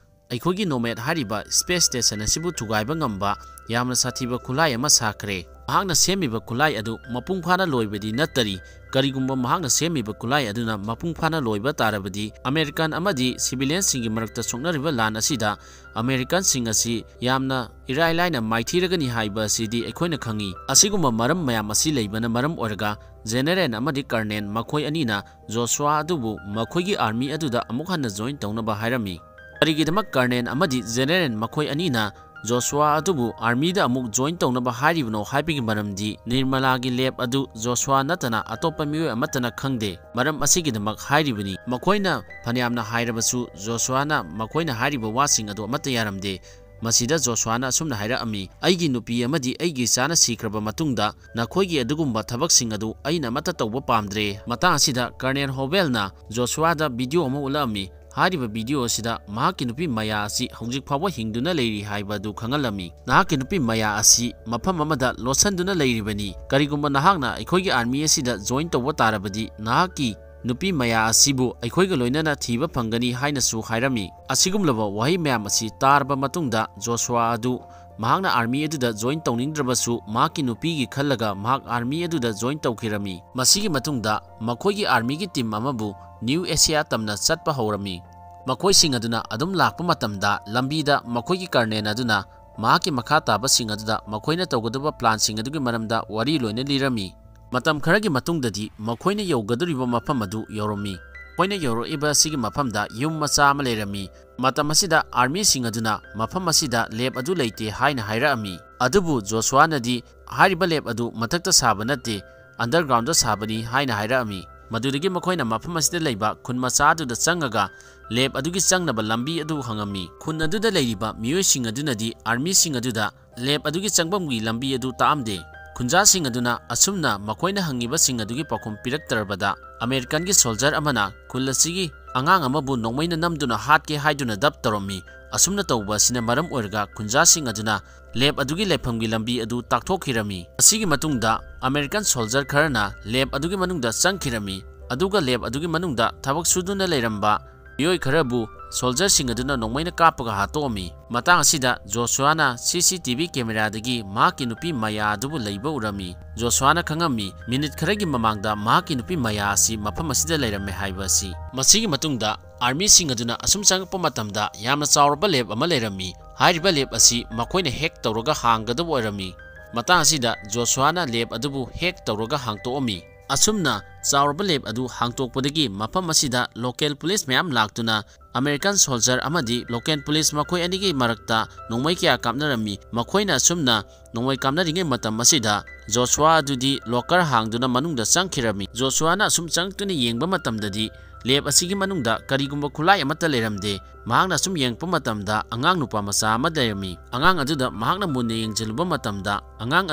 ꯑꯩꯈꯣꯏꯒꯤ nomad ꯍꯥꯏꯔꯤꯕ space station ꯑꯁꯤꯕꯨ ꯊꯨꯒꯥꯏꯕ ꯉꯝꯕ ꯌꯥꯝꯅ ꯁꯥꯊꯤꯕ ꯈꯨꯠꯂꯥꯏ ꯑꯃ ꯁꯥꯈ꯭ꯔꯦ꯫ ꯃꯍꯥꯛꯅ ꯁꯦꯝꯃꯤꯕ ꯈꯨꯠꯂꯥꯏ ꯑꯗꯨ ꯃꯄꯨꯡ ꯐꯥꯅ ꯂꯣꯏꯕꯗꯤ ꯅꯠꯇꯔꯤ꯫ ꯀꯔꯤꯒꯨꯝꯕ ꯃꯍꯥꯛꯅ ꯁꯦꯝꯃꯤꯕ ꯈꯨꯠꯂꯥꯏ ꯑꯗꯨꯅ ꯃꯄꯨꯡ ꯐꯥꯅ ꯂꯣꯏꯕ ꯇꯥꯔꯕꯗꯤ, American ꯑꯃꯗꯤ civilian ꯁꯤꯡꯒꯤ ꯃꯔꯛꯇ ꯁꯣꯛꯅꯔꯤꯕ ꯂꯥꯟ ꯑꯁꯤꯗ American ꯁꯤꯡ ꯑꯁꯤ ꯌꯥꯝꯅ ꯏꯔꯥꯏ ꯂꯥꯏꯅ ꯃꯥꯏꯊꯤꯔꯒꯅꯤ ꯍꯥꯏꯕ ꯑꯁꯤꯗꯤ ꯑꯩꯈꯣꯏꯅ ꯈꯪꯏ꯫ ꯑꯁꯤꯒꯨꯝꯕ ꯃꯔꯝ ꯃꯌꯥꯝ ꯑꯁꯤ ꯂꯩꯕꯅ ꯃꯔꯝ ꯑꯣꯏꯔꯒ General ꯑꯃꯗꯤ Colonel ꯃꯈꯣꯏ ꯑꯅꯤꯅ ꯖꯣꯁꯨꯋꯥ ꯑꯗꯨꯕꯨ ꯃꯈꯣꯏꯒꯤ army ꯑꯗꯨꯗ ꯑꯃꯨꯛ ꯍꯟꯅ join ꯇꯧꯅꯕ ꯍꯥꯏꯔꯝꯃꯤ꯫ ꯀꯔꯤꯒꯤꯗꯃꯛ Colonel ꯑꯃꯗꯤ General ꯃꯈꯣꯏ ꯑꯅꯤꯅ ꯖꯣꯁꯨꯋꯥ ꯑꯗꯨꯕꯨ army ꯗ ꯑꯃꯨꯛ join ꯇꯧꯅꯕ ꯍꯥꯏꯔꯤꯕꯅꯣ ꯍꯥꯏꯕꯒꯤ ꯃꯔꯝꯗꯤ ꯅꯤꯔꯃꯂꯥꯒꯤ lab ꯑꯗꯨ ꯖꯣꯁꯨꯋꯥ ꯅꯠꯇꯅ ꯑꯇꯣꯞꯄ ꯃꯤꯑꯣꯏ ꯑꯃꯠꯇꯅ ꯈꯪꯗꯦ꯫ ꯃꯔꯝ ꯑꯁꯤꯒꯤꯗꯃꯛ ꯍꯥꯏꯔꯤꯕꯅꯤ꯫ ꯃꯈꯣꯏꯅ ꯐꯅꯌꯥꯝꯅ ꯍꯥꯏꯔꯕꯁꯨ ꯖꯣꯁꯨꯋꯥꯅ ꯃꯈꯣꯏꯅ ꯍꯥꯏꯔꯤꯕ ꯋꯥꯁꯤꯡ ꯑꯗꯨ ꯑꯃꯠꯇ ꯌꯥꯔꯝꯗꯦ꯫ ꯃꯁꯤꯗ ꯖꯣꯁꯨꯋꯥꯅ ꯑꯁꯨꯝꯅ ꯍꯥꯏꯔꯛꯑꯝꯃꯤ, "ꯑꯩꯒꯤ ꯅꯨꯄꯤ ꯑꯃꯗꯤ ꯑꯩꯒꯤ ꯏꯆꯥꯅ ꯁꯤꯈ꯭ꯔꯕ ꯃꯇꯨꯡꯗ ꯅꯈꯣꯏꯒꯤ ꯑꯗꯨꯒꯨꯝꯕ ꯊꯕꯛꯁꯤꯡ ꯑꯗꯨ ꯑꯩꯅ ꯑꯃꯠꯇ ꯇꯧꯕ ꯄꯥꯝꯗ꯭ꯔꯦ"꯫ ꯃꯇꯥꯡ ꯑꯁꯤꯗ Colonel Howell ꯅ ꯖꯣꯁꯨꯋꯥꯗ video ꯑꯃ ꯎꯠꯂꯛꯑꯝꯃꯤ꯫ ꯍꯥꯏꯔꯤꯕ video ꯑꯁꯤꯗ ꯃꯍꯥꯛꯀꯤ ꯅꯨꯄꯤ ꯃꯌꯥ ꯑꯁꯤ ꯍꯧꯖꯤꯛ ꯐꯥꯎꯕ ꯍꯤꯡꯗꯨꯅ ꯂꯩꯔꯤ ꯍꯥꯏꯕ ꯑꯗꯨ ꯈꯪꯍꯜꯂꯝꯃꯤ꯫ "ꯅꯍꯥꯛꯀꯤ ꯅꯨꯄꯤ ꯃꯌꯥ ꯑꯁꯤ ꯃꯐꯝ ꯑꯃꯗ ꯂꯣꯠꯁꯤꯟꯗꯨꯅ ꯂꯩꯔꯤꯕꯅꯤ꯫ ꯀꯔꯤꯒꯨꯝꯕ ꯅꯍꯥꯛꯅ ꯑꯩꯈꯣꯏꯒꯤ army ꯑꯁꯤꯗ join ꯇꯧꯕ ꯇꯥꯔꯕꯗꯤ, ꯅꯍꯥꯛꯀꯤ ꯅꯨꯄꯤ ꯃꯌꯥ ꯑꯁꯤꯕꯨ ꯑꯩꯈꯣꯏꯒ ꯂꯣꯏꯅꯅ ꯊꯤꯕ ꯐꯪꯒꯅꯤ" ꯍꯥꯏꯅꯁꯨ ꯍꯥꯏꯔꯝꯃꯤ꯫ ꯑꯁꯤꯒꯨꯝꯂꯕ ꯋꯥꯍꯩ ꯃꯌꯥꯝ ꯑꯁꯤ ꯇꯥꯔꯕ ꯃꯇꯨꯡꯗ ꯖꯣꯁꯨꯋꯥ ꯑꯗꯨ ꯃꯍꯥꯛꯅ army ꯑꯗꯨꯗ join ꯇꯧꯅꯤꯡꯗ꯭ꯔꯕꯁꯨ ꯃꯍꯥꯛꯀꯤ ꯅꯨꯄꯤꯒꯤ ꯈꯜꯂꯒ ꯃꯍꯥꯛ army ꯑꯗꯨꯗ join ꯇꯧꯈꯤꯔꯝꯃꯤ꯫ ꯃꯁꯤꯒꯤ ꯃꯇꯨꯡꯗ ꯃꯈꯣꯏꯒꯤ army ꯒꯤ team ꯑꯃꯕꯨ New Asia ꯇꯝꯅ ꯆꯠꯄ ꯍꯧꯔꯝꯃꯤ꯫ ꯃꯈꯣꯏꯁꯤꯡ ꯑꯗꯨꯅ ꯑꯗꯨꯝ ꯂꯥꯛꯄ ꯃꯇꯝꯗ ꯂꯝꯕꯤꯗ ꯃꯈꯣꯏꯒꯤ Colonel ꯑꯗꯨꯅ ꯃꯍꯥꯛꯀꯤ ꯃꯈꯥ ꯇꯥꯕꯁꯤꯡ ꯑꯗꯨꯗ ꯃꯈꯣꯏꯅ ꯇꯧꯒꯗꯕ plan ꯁꯤꯡ ꯑꯗꯨꯒꯤ ꯃꯔꯝꯗ ꯋꯥꯔꯤ ꯂꯣꯏꯅ ꯂꯤꯔꯝꯃꯤ꯫ ꯃꯇꯝ ꯈꯔꯒꯤ ꯃꯇꯨꯡꯗꯗꯤ ꯃꯈꯣꯏꯅ ꯌꯧꯒꯗꯧꯔꯤꯕ ꯃꯐꯝ ꯑꯗꯨ ꯌꯧꯔꯝꯃꯤ꯫ ꯃꯈꯣꯏꯅ ꯌꯧꯔꯛꯏꯕ ꯑꯁꯤꯒꯤ ꯃꯐꯝꯗ ꯌꯨꯝ ꯃꯆꯥ ꯑꯃ ꯂꯩꯔꯝꯃꯤ꯫ ꯃꯇꯝ ꯑꯁꯤꯗ army ꯁꯤꯡ ꯑꯗꯨꯅ ꯃꯐꯝ ꯑꯁꯤꯗ lab ꯑꯗꯨ ꯂꯩꯇꯦ ꯍꯥꯏꯅ ꯍꯥꯏꯔꯛꯑꯝꯃꯤ꯫ ꯑꯗꯨꯕꯨ ꯖꯣꯁꯨꯋꯥꯅꯗꯤ ꯍꯥꯏꯔꯤꯕ lab ꯑꯗꯨ ꯃꯊꯛꯇ ꯁꯥꯕ ꯅꯠꯇꯦ, underground ꯗ ꯁꯥꯕꯅꯤ ꯍꯥꯏꯅ ꯍꯥꯏꯔꯛꯑꯝꯃꯤ꯫ ꯃꯗꯨꯗꯒꯤ ꯃꯈꯣꯏꯅ ꯃꯐꯝ ꯑꯁꯤꯗ ꯂꯩꯕ ꯈꯨꯟ ꯃꯆꯥ ꯑꯗꯨꯗ ꯆꯪꯉꯒ lab ꯑꯗꯨꯒꯤ ꯆꯪꯅꯕ ꯂꯝꯕꯤ ꯑꯗꯨ ꯍꯪꯉꯝꯃꯤ꯫ ꯈꯨꯟ ꯑꯗꯨꯗ ꯂꯩꯔꯤꯕ ꯃꯤꯑꯣꯏꯁꯤꯡ ꯑꯗꯨꯅꯗꯤ army ꯁꯤꯡ ꯑꯗꯨꯗ lab ꯑꯗꯨꯒꯤ ꯆꯪꯐꯝꯒꯤ ꯂꯝꯕꯤ ꯑꯗꯨ ꯇꯥꯛꯑꯝꯗꯦ꯫ ꯈꯨꯟꯖꯥꯁꯤꯡ ꯑꯗꯨꯅ ꯑꯁꯨꯝꯅ ꯃꯈꯣꯏꯅ ꯍꯪꯉꯤꯕꯁꯤꯡ ꯑꯗꯨꯒꯤ ꯄꯥꯎꯈꯨꯝ ꯄꯤꯔꯛꯇ꯭ꯔꯕꯗ, American ꯒꯤ soldier ꯑꯃꯅ ꯈꯨꯜ ꯑꯁꯤꯒꯤ ꯑꯉꯥꯡ ꯑꯃꯕꯨ ꯅꯣꯡꯃꯩꯅ ꯅꯝꯗꯨꯅ ꯍꯥꯠꯀꯦ ꯍꯥꯏꯗꯨꯅ ꯗꯞ ꯇꯧꯔꯝꯃꯤ꯫ ꯑꯁꯨꯝꯅ ꯇꯧꯕ ꯑꯁꯤꯅ ꯃꯔꯝ ꯑꯣꯏꯔꯒ ꯈꯨꯟꯖꯥꯁꯤꯡ ꯑꯗꯨꯅ lab ꯑꯗꯨꯒꯤ ꯂꯩꯐꯝꯒꯤ ꯂꯝꯕꯤ ꯑꯗꯨ ꯇꯥꯛꯊꯣꯛꯈꯤꯔꯝꯃꯤ꯫ ꯑꯁꯤꯒꯤ ꯃꯇꯨꯡꯗ American soldier ꯈꯔꯅ lab ꯑꯗꯨꯒꯤ ꯃꯅꯨꯡꯗ ꯆꯪꯈꯤꯔꯝꯃꯤ, ꯑꯗꯨꯒ lab ꯑꯗꯨꯒꯤ ꯃꯅꯨꯡꯗ ꯊꯕꯛ ꯁꯨꯗꯨꯅ ꯂꯩꯔꯝꯕ ꯃꯤꯑꯣꯏ ꯈꯔꯕꯨ soldier ꯁꯤꯡ ꯑꯗꯨꯅ ꯅꯣꯡꯃꯩꯅ ꯀꯥꯞꯄꯒ ꯍꯥꯠꯇꯣꯛꯑꯝꯃꯤ꯫ ꯃꯇꯥꯡ ꯑꯁꯤꯗ ꯖꯣꯁꯨꯋꯥꯅ C C T V camera ꯗꯒꯤ ꯃꯍꯥꯛꯀꯤ ꯅꯨꯄꯤ ꯃꯌꯥ ꯑꯗꯨꯕꯨ ꯂꯩꯕ ꯎꯔꯝꯃꯤ꯫ ꯖꯣꯁꯨꯋꯥꯅ ꯈꯪꯉꯝꯃꯤ, minute ꯈꯔꯒꯤ ꯃꯃꯥꯡꯗ ꯃꯍꯥꯛꯀꯤ ꯅꯨꯄꯤ ꯃꯌꯥ ꯑꯁꯤ ꯃꯐꯝ ꯑꯁꯤꯗ ꯂꯩꯔꯝꯃꯦ ꯍꯥꯏꯕ ꯑꯁꯤ꯫ ꯃꯁꯤꯒꯤ ꯃꯇꯨꯡꯗ army ꯁꯤꯡ ꯑꯗꯨꯅ ꯑꯁꯨꯝ ꯆꯪꯉꯛꯄ ꯃꯇꯝꯗ ꯌꯥꯝꯅ ꯆꯥꯎꯔꯕ lab ꯑꯃ ꯂꯩꯔꯝꯃꯤ꯫ ꯍꯥꯏꯔꯤꯕ lab ꯑꯁꯤ ꯃꯈꯣꯏꯅ hack ꯇꯧꯔꯒ ꯍꯥꯡꯒꯗꯕ ꯑꯣꯏꯔꯝꯃꯤ꯫ ꯃꯇꯥꯡ ꯑꯁꯤꯗ ꯖꯣꯁꯨꯋꯥꯅ lab ꯑꯗꯨꯕꯨ hack ꯇꯧꯔꯒ ꯍꯥꯡꯇꯣꯛꯑꯝꯃꯤ꯫ ꯑꯁꯨꯝꯅ ꯆꯥꯎꯔꯕ lab ꯑꯗꯨ ꯍꯥꯡꯇꯣꯛꯄꯗꯒꯤ ꯃꯐꯝ ꯑꯁꯤꯗ local police ꯃꯌꯥꯝ ꯂꯥꯛꯇꯨꯅ American soldier ꯑꯃꯗꯤ local police ꯃꯈꯣꯏ ꯑꯅꯤꯒꯤ ꯃꯔꯛꯇ ꯅꯣꯡꯃꯩ ꯀꯌꯥ ꯀꯥꯞꯅꯔꯝꯃꯤ꯫ ꯃꯈꯣꯏꯅ ꯑꯁꯨꯝꯅ ꯅꯣꯡꯃꯩ ꯀꯥꯞꯅꯔꯤꯉꯩ ꯃꯇꯝ ꯑꯁꯤꯗ ꯖꯣꯁꯨꯋꯥ ꯑꯗꯨꯗꯤ locker ꯍꯥꯡꯗꯨꯅ ꯃꯅꯨꯡꯗ ꯆꯪꯈꯤꯔꯝꯃꯤ꯫ ꯖꯣꯁꯨꯋꯥꯅ ꯑꯁꯨꯝ ꯆꯪꯉꯛꯇꯨꯅ ꯌꯦꯡꯕ ꯃꯇꯝꯗꯗꯤ lab ꯑꯁꯤꯒꯤ ꯃꯅꯨꯡꯗ ꯀꯔꯤꯒꯨꯝꯕ ꯈꯨꯠꯂꯥꯏ ꯑꯃꯠꯇ ꯂꯩꯔꯝꯗꯦ꯫ ꯃꯍꯥꯛꯅ ꯑꯁꯨꯝ ꯌꯦꯡꯉꯛꯄ ꯃꯇꯝꯗ ꯑꯉꯥꯡ ꯅꯨꯄꯥ ꯃꯆꯥ ꯑꯃ ꯂꯩꯔꯝꯃꯤ꯫ ꯑꯉꯥꯡ ꯑꯗꯨꯗ ꯃꯍꯥꯛꯅ ꯃꯨꯟꯅ ꯌꯦꯡꯁꯤꯜꯂꯨꯕ ꯃꯇꯝꯗ ꯑꯉꯥꯡ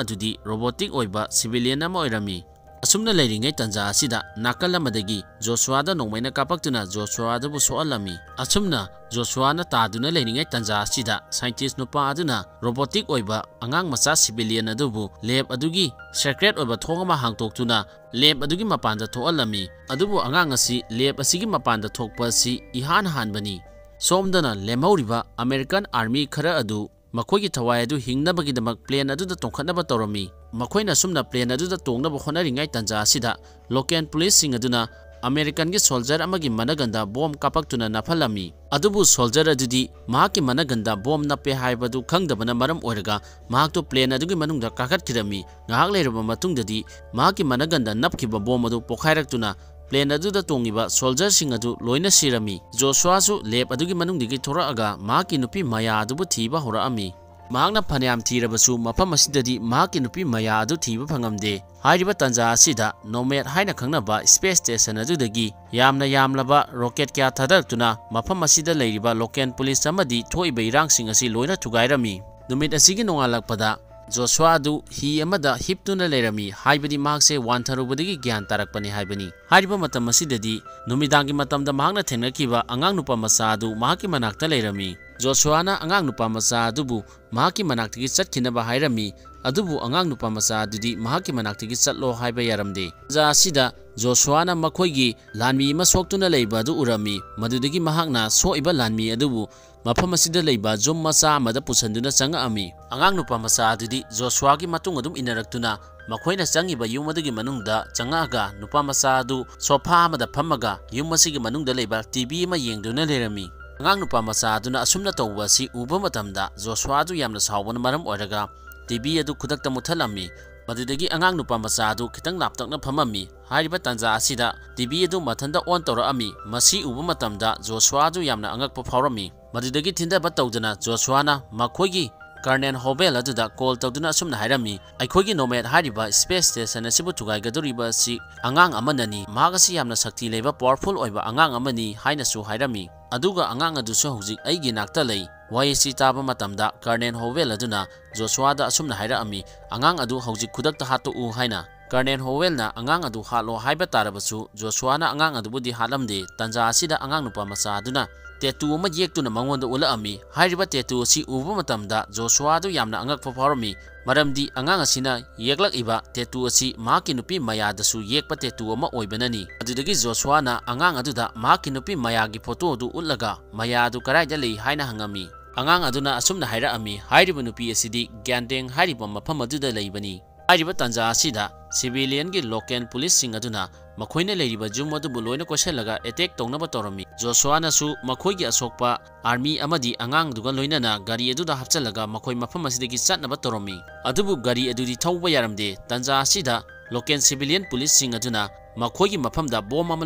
ꯑꯗꯨꯗꯤ robotic ꯑꯣꯏꯕ civilian ꯑꯃ ꯑꯣꯏꯔꯝꯃꯤ꯫ ꯑꯁꯨꯝꯅ ꯂꯩꯔꯤꯉꯩ ꯇꯟꯖꯥ ꯑꯁꯤꯗ ꯅꯥꯀꯜ ꯑꯃꯗꯒꯤ ꯖꯣꯁꯨꯋꯥꯗ ꯅꯣꯡꯃꯩꯅ ꯀꯥꯞꯄꯛꯇꯨꯅ ꯖꯣꯁꯨꯋꯥ ꯑꯗꯨꯕꯨ ꯁꯣꯛꯍꯜꯂꯝꯃꯤ꯫ ꯑꯁꯨꯝꯅ ꯖꯣꯁꯨꯋꯥꯅ ꯇꯥꯗꯨꯅ ꯂꯩꯔꯤꯉꯩ ꯇꯟꯖꯥ ꯑꯁꯤꯗ scientist ꯅꯨꯄꯥ ꯑꯗꯨꯅ robotic ꯑꯣꯏꯕ ꯑꯉꯥꯡ ꯃꯆꯥ civilian ꯑꯗꯨꯕꯨ lab ꯑꯗꯨꯒꯤ secret ꯑꯣꯏꯕ ꯊꯣꯡ ꯑꯃ ꯍꯥꯡꯇꯣꯛꯇꯨꯅ lab ꯑꯗꯨꯒꯤ ꯃꯄꯥꯟꯗ ꯊꯣꯛꯍꯜꯂꯝꯃꯤ꯫ ꯑꯗꯨꯕꯨ ꯑꯉꯥꯡ ꯑꯁꯤ lab ꯑꯁꯤꯒꯤ ꯃꯄꯥꯟꯗ ꯊꯣꯛꯄ ꯑꯁꯤ ꯏꯍꯥꯟ ꯍꯥꯟꯕꯅꯤ꯫ ꯁꯣꯝꯗꯅ ꯂꯦꯝꯍꯧꯔꯤꯕ American army ꯈꯔ ꯑꯗꯨ ꯃꯈꯣꯏꯒꯤ ꯊꯋꯥꯏ ꯑꯗꯨ ꯍꯤꯡꯅꯕꯒꯤꯗꯃꯛ plane ꯑꯗꯨꯗ ꯇꯣꯡꯈꯠꯅꯕ ꯇꯧꯔꯝꯃꯤ꯫ ꯃꯈꯣꯏꯅ ꯑꯁꯨꯝꯅ plane ꯑꯗꯨꯗ ꯇꯣꯡꯅꯕ ꯍꯣꯠꯅꯔꯤꯉꯩ ꯇꯟꯖꯥ ꯑꯁꯤꯗ local police ꯁꯤꯡ ꯑꯗꯨꯅ American ꯒꯤ soldier ꯑꯃꯒꯤ ꯃꯅꯒꯟꯗ bomb ꯀꯥꯞꯄꯛꯇꯨꯅ ꯅꯞꯍꯜꯂꯝꯃꯤ꯫ ꯑꯗꯨꯕꯨ soldier ꯑꯗꯨꯗꯤ ꯃꯍꯥꯛꯀꯤ ꯃꯅꯒꯟꯗ bomb ꯅꯞꯄꯦ ꯍꯥꯏꯕꯗꯨ ꯈꯪꯗꯕꯅ ꯃꯔꯝ ꯑꯣꯏꯔꯒ ꯃꯍꯥꯛꯇꯨ plane ꯑꯗꯨꯒꯤ ꯃꯅꯨꯡꯗ ꯀꯥꯈꯠꯈꯤꯔꯝꯃꯤ꯫ ꯉꯥꯏꯍꯥꯛ ꯂꯩꯔꯕ ꯃꯇꯨꯡꯗꯗꯤ ꯃꯍꯥꯛꯀꯤ ꯃꯅꯒꯟꯗ ꯅꯞꯈꯤꯕ bomb ꯑꯗꯨ ꯄꯣꯈꯥꯏꯔꯛꯇꯨꯅ plane ꯑꯗꯨꯗ ꯇꯣꯡꯂꯤꯕ soldier ꯁꯤꯡ ꯑꯗꯨ ꯂꯣꯏꯅ ꯁꯤꯔꯝꯃꯤ꯫ ꯖꯣꯁꯨꯋꯥꯁꯨ lab ꯑꯗꯨꯒꯤ ꯃꯅꯨꯡꯗꯒꯤ ꯊꯣꯔꯛꯑꯒ ꯃꯍꯥꯛꯀꯤ ꯅꯨꯄꯤ ꯃꯌꯥ ꯑꯗꯨꯕꯨ ꯊꯤꯕ ꯍꯧꯔꯛꯑꯝꯃꯤ꯫ ꯃꯍꯥꯛꯅ ꯐꯅꯌꯥꯝ ꯊꯤꯔꯕꯁꯨ ꯃꯐꯝ ꯑꯁꯤꯗꯗꯤ ꯃꯍꯥꯛꯀꯤ ꯅꯨꯄꯤ ꯃꯌꯥ ꯑꯗꯨ ꯊꯤꯕ ꯐꯪꯉꯝꯗꯦ꯫ ꯍꯥꯏꯔꯤꯕ ꯇꯥꯟꯖꯥ ꯑꯁꯤꯗ ꯅꯣꯃꯦꯗ ꯍꯥꯏꯅ ꯈꯪꯅꯕ space station ꯑꯗꯨꯗꯒꯤ ꯌꯥꯝꯅ ꯌꯥꯝꯂꯕ rocket ꯀꯌꯥ ꯊꯥꯗꯔꯛꯇꯨꯅ ꯃꯐꯝ ꯑꯁꯤꯗ ꯂꯩꯔꯤꯕ local police ꯑꯃꯗꯤ ꯊꯣꯛꯏꯕ ꯏꯔꯥꯡꯁꯤꯡ ꯑꯁꯤ ꯂꯣꯏꯅ ꯊꯨꯒꯥꯏꯔꯝꯃꯤ꯫ ꯅꯨꯃꯤꯠ ꯑꯁꯤꯒꯤ ꯅꯣꯡꯉꯥꯜꯂꯛꯄꯗ ꯖꯣꯁꯨꯋꯥ ꯑꯗꯨ ꯍꯤ ꯑꯃꯗ ꯍꯤꯞꯇꯨꯅ ꯂꯩꯔꯝꯃꯤ, ꯍꯥꯏꯕꯗꯤ ꯃꯍꯥꯛꯁꯦ ꯋꯥꯟꯊꯔꯨꯕꯗꯒꯤ ꯒ꯭ꯌꯥꯟ ꯇꯥꯔꯛꯄꯅꯤ ꯍꯥꯏꯕꯅꯤ꯫ ꯍꯥꯏꯔꯤꯕ ꯃꯇꯝ ꯑꯁꯤꯗꯗꯤ ꯅꯨꯃꯤꯗꯥꯡꯒꯤ ꯃꯇꯝꯗ ꯃꯍꯥꯛꯅ ꯊꯦꯡꯅꯈꯤꯕ ꯑꯉꯥꯡ ꯅꯨꯄꯥ ꯃꯆꯥ ꯑꯗꯨ ꯃꯍꯥꯛꯀꯤ ꯃꯅꯥꯛꯇ ꯂꯩꯔꯝꯃꯤ꯫ ꯖꯣꯁꯨꯋꯥꯅ ꯑꯉꯥꯡ ꯅꯨꯄꯥ ꯃꯆꯥ ꯑꯗꯨꯕꯨ ꯃꯍꯥꯛꯀꯤ ꯃꯅꯥꯛꯇꯒꯤ ꯆꯠꯈꯤꯅꯕ ꯍꯥꯏꯔꯝꯃꯤ, ꯑꯗꯨꯕꯨ ꯑꯉꯥꯡ ꯅꯨꯄꯥ ꯃꯆꯥ ꯑꯗꯨꯗꯤ ꯃꯍꯥꯛꯀꯤ ꯃꯅꯥꯛꯇꯒꯤ ꯆꯠꯂꯣ ꯍꯥꯏꯕ ꯌꯥꯔꯝꯗꯦ꯫ ꯇꯥꯟꯖꯥ ꯑꯁꯤꯗ ꯖꯣꯁꯨꯋꯥꯅ ꯃꯈꯣꯏꯒꯤ ꯂꯥꯟꯃꯤ ꯑꯃ ꯁꯣꯛꯇꯨꯅ ꯂꯩꯕ ꯑꯗꯨ ꯎꯔꯝꯃꯤ꯫ ꯃꯗꯨꯗꯒꯤ ꯃꯍꯥꯛꯅ ꯁꯣꯛꯏꯕ ꯂꯥꯟꯃꯤ ꯑꯗꯨꯕꯨ ꯃꯐꯝ ꯑꯁꯤꯗ ꯂꯩꯕ ꯌꯨꯝ ꯃꯆꯥ ꯑꯃꯗ ꯄꯨꯁꯤꯟꯗꯨꯅ ꯆꯪꯉꯛꯑꯝꯃꯤ꯫ ꯑꯉꯥꯡ ꯅꯨꯄꯥ ꯃꯆꯥ ꯑꯗꯨꯗꯤ ꯖꯣꯁꯨꯋꯥꯒꯤ ꯃꯇꯨꯡ ꯑꯗꯨꯝ ꯏꯟꯅꯔꯛꯇꯨꯅ ꯃꯈꯣꯏꯅ ꯆꯪꯉꯤꯕ ꯌꯨꯝ ꯑꯗꯨꯒꯤ ꯃꯅꯨꯡꯗ ꯆꯪꯉꯛꯑꯒ ꯅꯨꯄꯥ ꯃꯆꯥ ꯑꯗꯨ ꯁꯣꯐꯥ ꯑꯃꯗ ꯐꯝꯃꯒ ꯌꯨꯝ ꯑꯁꯤꯒꯤ ꯃꯅꯨꯡꯗ ꯂꯩꯕ ꯇꯤ ꯚꯤ ꯑꯃ ꯌꯦꯡꯗꯨꯅ ꯂꯩꯔꯝꯃꯤ꯫ ꯑꯉꯥꯡ ꯅꯨꯄꯥ ꯃꯆꯥ ꯑꯗꯨꯅ ꯑꯁꯨꯝꯅ ꯇꯧꯕ ꯑꯁꯤ ꯎꯕ ꯃꯇꯝꯗ ꯖꯣꯁꯨꯋꯥ ꯑꯗꯨ ꯌꯥꯝꯅ ꯁꯥꯎꯕꯅ ꯃꯔꯝ ꯑꯣꯏꯔꯒ ꯇꯤ ꯚꯤ ꯑꯗꯨ ꯈꯨꯗꯛꯇ ꯃꯨꯠꯊꯠꯂꯝꯃꯤ꯫ ꯃꯗꯨꯗꯒꯤ ꯑꯉꯥꯡ ꯅꯨꯄꯥ ꯃꯆꯥ ꯑꯗꯨ ꯈꯤꯇꯪ ꯂꯥꯞꯇꯛꯅ ꯐꯝꯃꯝꯃꯤ꯫ ꯍꯥꯏꯔꯤꯕ ꯇꯥꯟꯖꯥ ꯑꯁꯤꯗ ꯇꯤ ꯚꯤ ꯑꯗꯨ ꯃꯊꯟꯇ ꯑꯣꯟ ꯇꯧꯔꯛꯑꯝꯃꯤ꯫ ꯃꯁꯤ ꯎꯕ ꯃꯇꯝꯗ ꯖꯣꯁꯨꯋꯥ ꯑꯗꯨ ꯌꯥꯝꯅ ꯑꯉꯛꯄ ꯐꯥꯎꯔꯝꯃꯤ꯫ ꯃꯗꯨꯗꯒꯤ ꯊꯤꯟꯊꯕ ꯇꯧꯗꯅ ꯖꯣꯁꯨꯋꯥꯅ ꯃꯈꯣꯏꯒꯤ ꯀꯔꯅꯦꯜ ꯍꯣꯕꯦꯜ ꯑꯗꯨꯗ ꯀꯣꯜ ꯇꯧꯗꯨꯅ ꯑꯁꯨꯝꯅ ꯍꯥꯏꯔꯝꯃꯤ, "ꯑꯩꯈꯣꯏꯒꯤ ꯅꯣꯃꯦꯗ ꯍꯥꯏꯔꯤꯕ space station ꯑꯁꯤꯕꯨ ꯊꯨꯒꯥꯏꯒꯗꯧꯔꯤꯕ ꯑꯁꯤ ꯑꯉꯥꯡ ꯑꯃꯅꯅꯤ꯫ ꯃꯍꯥꯛ ꯑꯁꯤ ꯌꯥꯝꯅ ꯁꯛꯇꯤ ꯂꯩꯕ, powerful ꯑꯣꯏꯕ ꯑꯉꯥꯡ ꯑꯃꯅꯤ" ꯍꯥꯏꯅꯁꯨ ꯍꯥꯏꯔꯝꯃꯤ꯫ ꯑꯗꯨꯒ ꯑꯉꯥꯡ ꯑꯗꯨꯁꯨ ꯍꯧꯖꯤꯛ ꯑꯩꯒꯤ ꯅꯥꯛꯇ ꯂꯩ꯫ ꯋꯥꯍꯩ ꯑꯁꯤ ꯇꯥꯕ ꯃꯇꯝꯗ ꯀꯔꯅꯦꯜ ꯍꯣꯋꯦꯜ ꯑꯗꯨꯅ ꯖꯣꯁꯨꯋꯥꯗ ꯑꯁꯨꯝꯅ ꯍꯥꯏꯔꯛꯑꯝꯃꯤ, "ꯑꯉꯥꯡ ꯑꯗꯨ ꯍꯧꯖꯤꯛ ꯈꯨꯗꯛꯇ ꯍꯥꯠꯇꯣꯛꯎ" ꯍꯥꯏꯅ꯫ ꯀꯔꯅꯦꯜ ꯍꯣꯋꯦꯜꯅ ꯑꯉꯥꯡ ꯑꯗꯨ ꯍꯥꯠꯂꯣ ꯍꯥꯏꯕ ꯇꯥꯔꯕꯁꯨ ꯖꯣꯁꯨꯋꯥꯅ ꯑꯉꯥꯡ ꯑꯗꯨꯕꯨꯗꯤ ꯍꯥꯠꯂꯝꯗꯦ꯫ ꯇꯥꯟꯖꯥ ꯑꯁꯤꯗ ꯑꯉꯥꯡ ꯅꯨꯄꯥ ꯃꯆꯥ ꯑꯗꯨꯅ ꯇꯦꯇꯨ ꯑꯃ ꯌꯦꯛꯇꯨꯅ ꯃꯉꯣꯟꯗ ꯎꯠꯂꯛꯑꯝꯃꯤ꯫ ꯍꯥꯏꯔꯤꯕ ꯇꯦꯇꯨ ꯑꯁꯤ ꯎꯕ ꯃꯇꯝꯗ ꯖꯣꯁꯨꯋꯥ ꯑꯗꯨ ꯌꯥꯝꯅ ꯑꯉꯛꯄ ꯐꯥꯎꯔꯝꯃꯤ, ꯃꯔꯝꯗꯤ ꯑꯉꯥꯡ ꯑꯁꯤꯅ ꯌꯦꯛꯂꯛꯏꯕ ꯇꯦꯇꯨ ꯑꯁꯤ ꯃꯍꯥꯛꯀꯤ ꯅꯨꯄꯤ ꯃꯌꯥꯗꯁꯨ ꯌꯦꯛꯄ ꯇꯦꯇꯨ ꯑꯃ ꯑꯣꯏꯕꯅꯅꯤ꯫ ꯑꯗꯨꯗꯒꯤ ꯖꯣꯁꯨꯋꯥꯅ ꯑꯉꯥꯡ ꯑꯗꯨꯗ ꯃꯍꯥꯛꯀꯤ ꯅꯨꯄꯤ ꯃꯌꯥꯒꯤ ꯐꯣꯇꯣ ꯑꯗꯨ ꯎꯠꯂꯒ, "ꯃꯌꯥ ꯑꯗꯨ ꯀꯗꯥꯏꯗ ꯂꯩ?" ꯍꯥꯏꯅ ꯍꯪꯉꯝꯃꯤ꯫ ꯑꯉꯥꯡ ꯑꯗꯨꯅ ꯑꯁꯨꯝꯅ ꯍꯥꯏꯔꯛꯑꯝꯃꯤ, "ꯍꯥꯏꯔꯤꯕ ꯅꯨꯄꯤ ꯑꯁꯤꯗꯤ ꯒ꯭ꯌꯥꯟꯗꯦꯡ ꯍꯥꯏꯔꯤꯕ ꯃꯐꯝ ꯑꯗꯨꯗ ꯂꯩꯕꯅꯤ"꯫ ꯍꯥꯏꯔꯤꯕ ꯇꯥꯟꯖꯥ ꯑꯁꯤꯗ civilianꯒꯤ local policeꯁꯤꯡ ꯑꯗꯨꯅ ꯃꯈꯣꯏꯅ ꯂꯩꯔꯤꯕ ꯌꯨꯝ ꯑꯗꯨꯕꯨ ꯂꯣꯏꯅ ꯀꯣꯏꯁꯤꯜꯂꯒ attack ꯇꯧꯅꯕ ꯇꯧꯔꯝꯃꯤ꯫ ꯖꯣꯁꯨꯋꯥꯅꯁꯨ ꯃꯈꯣꯏꯒꯤ ꯑꯁꯣꯛꯄ army ꯑꯃꯗꯤ ꯑꯉꯥꯡꯗꯨꯒ ꯂꯣꯏꯅꯅ ꯒꯥꯔꯤ ꯑꯗꯨꯗ ꯍꯥꯞꯆꯤꯜꯂꯒ ꯃꯈꯣꯏ ꯃꯐꯝ ꯑꯁꯤꯗꯒꯤ ꯆꯠꯅꯕ ꯇꯧꯔꯝꯃꯤ꯫ ꯑꯗꯨꯕꯨ ꯒꯥꯔꯤ ꯑꯗꯨꯗꯤ ꯊꯧꯕ ꯌꯥꯔꯝꯗꯦ꯫ ꯇꯥꯟꯖꯥ ꯑꯁꯤꯗ local civilian policeꯁꯤꯡ ꯑꯗꯨꯅ ꯃꯈꯣꯏꯒꯤ ꯃꯐꯝꯗ bomb ꯑꯃ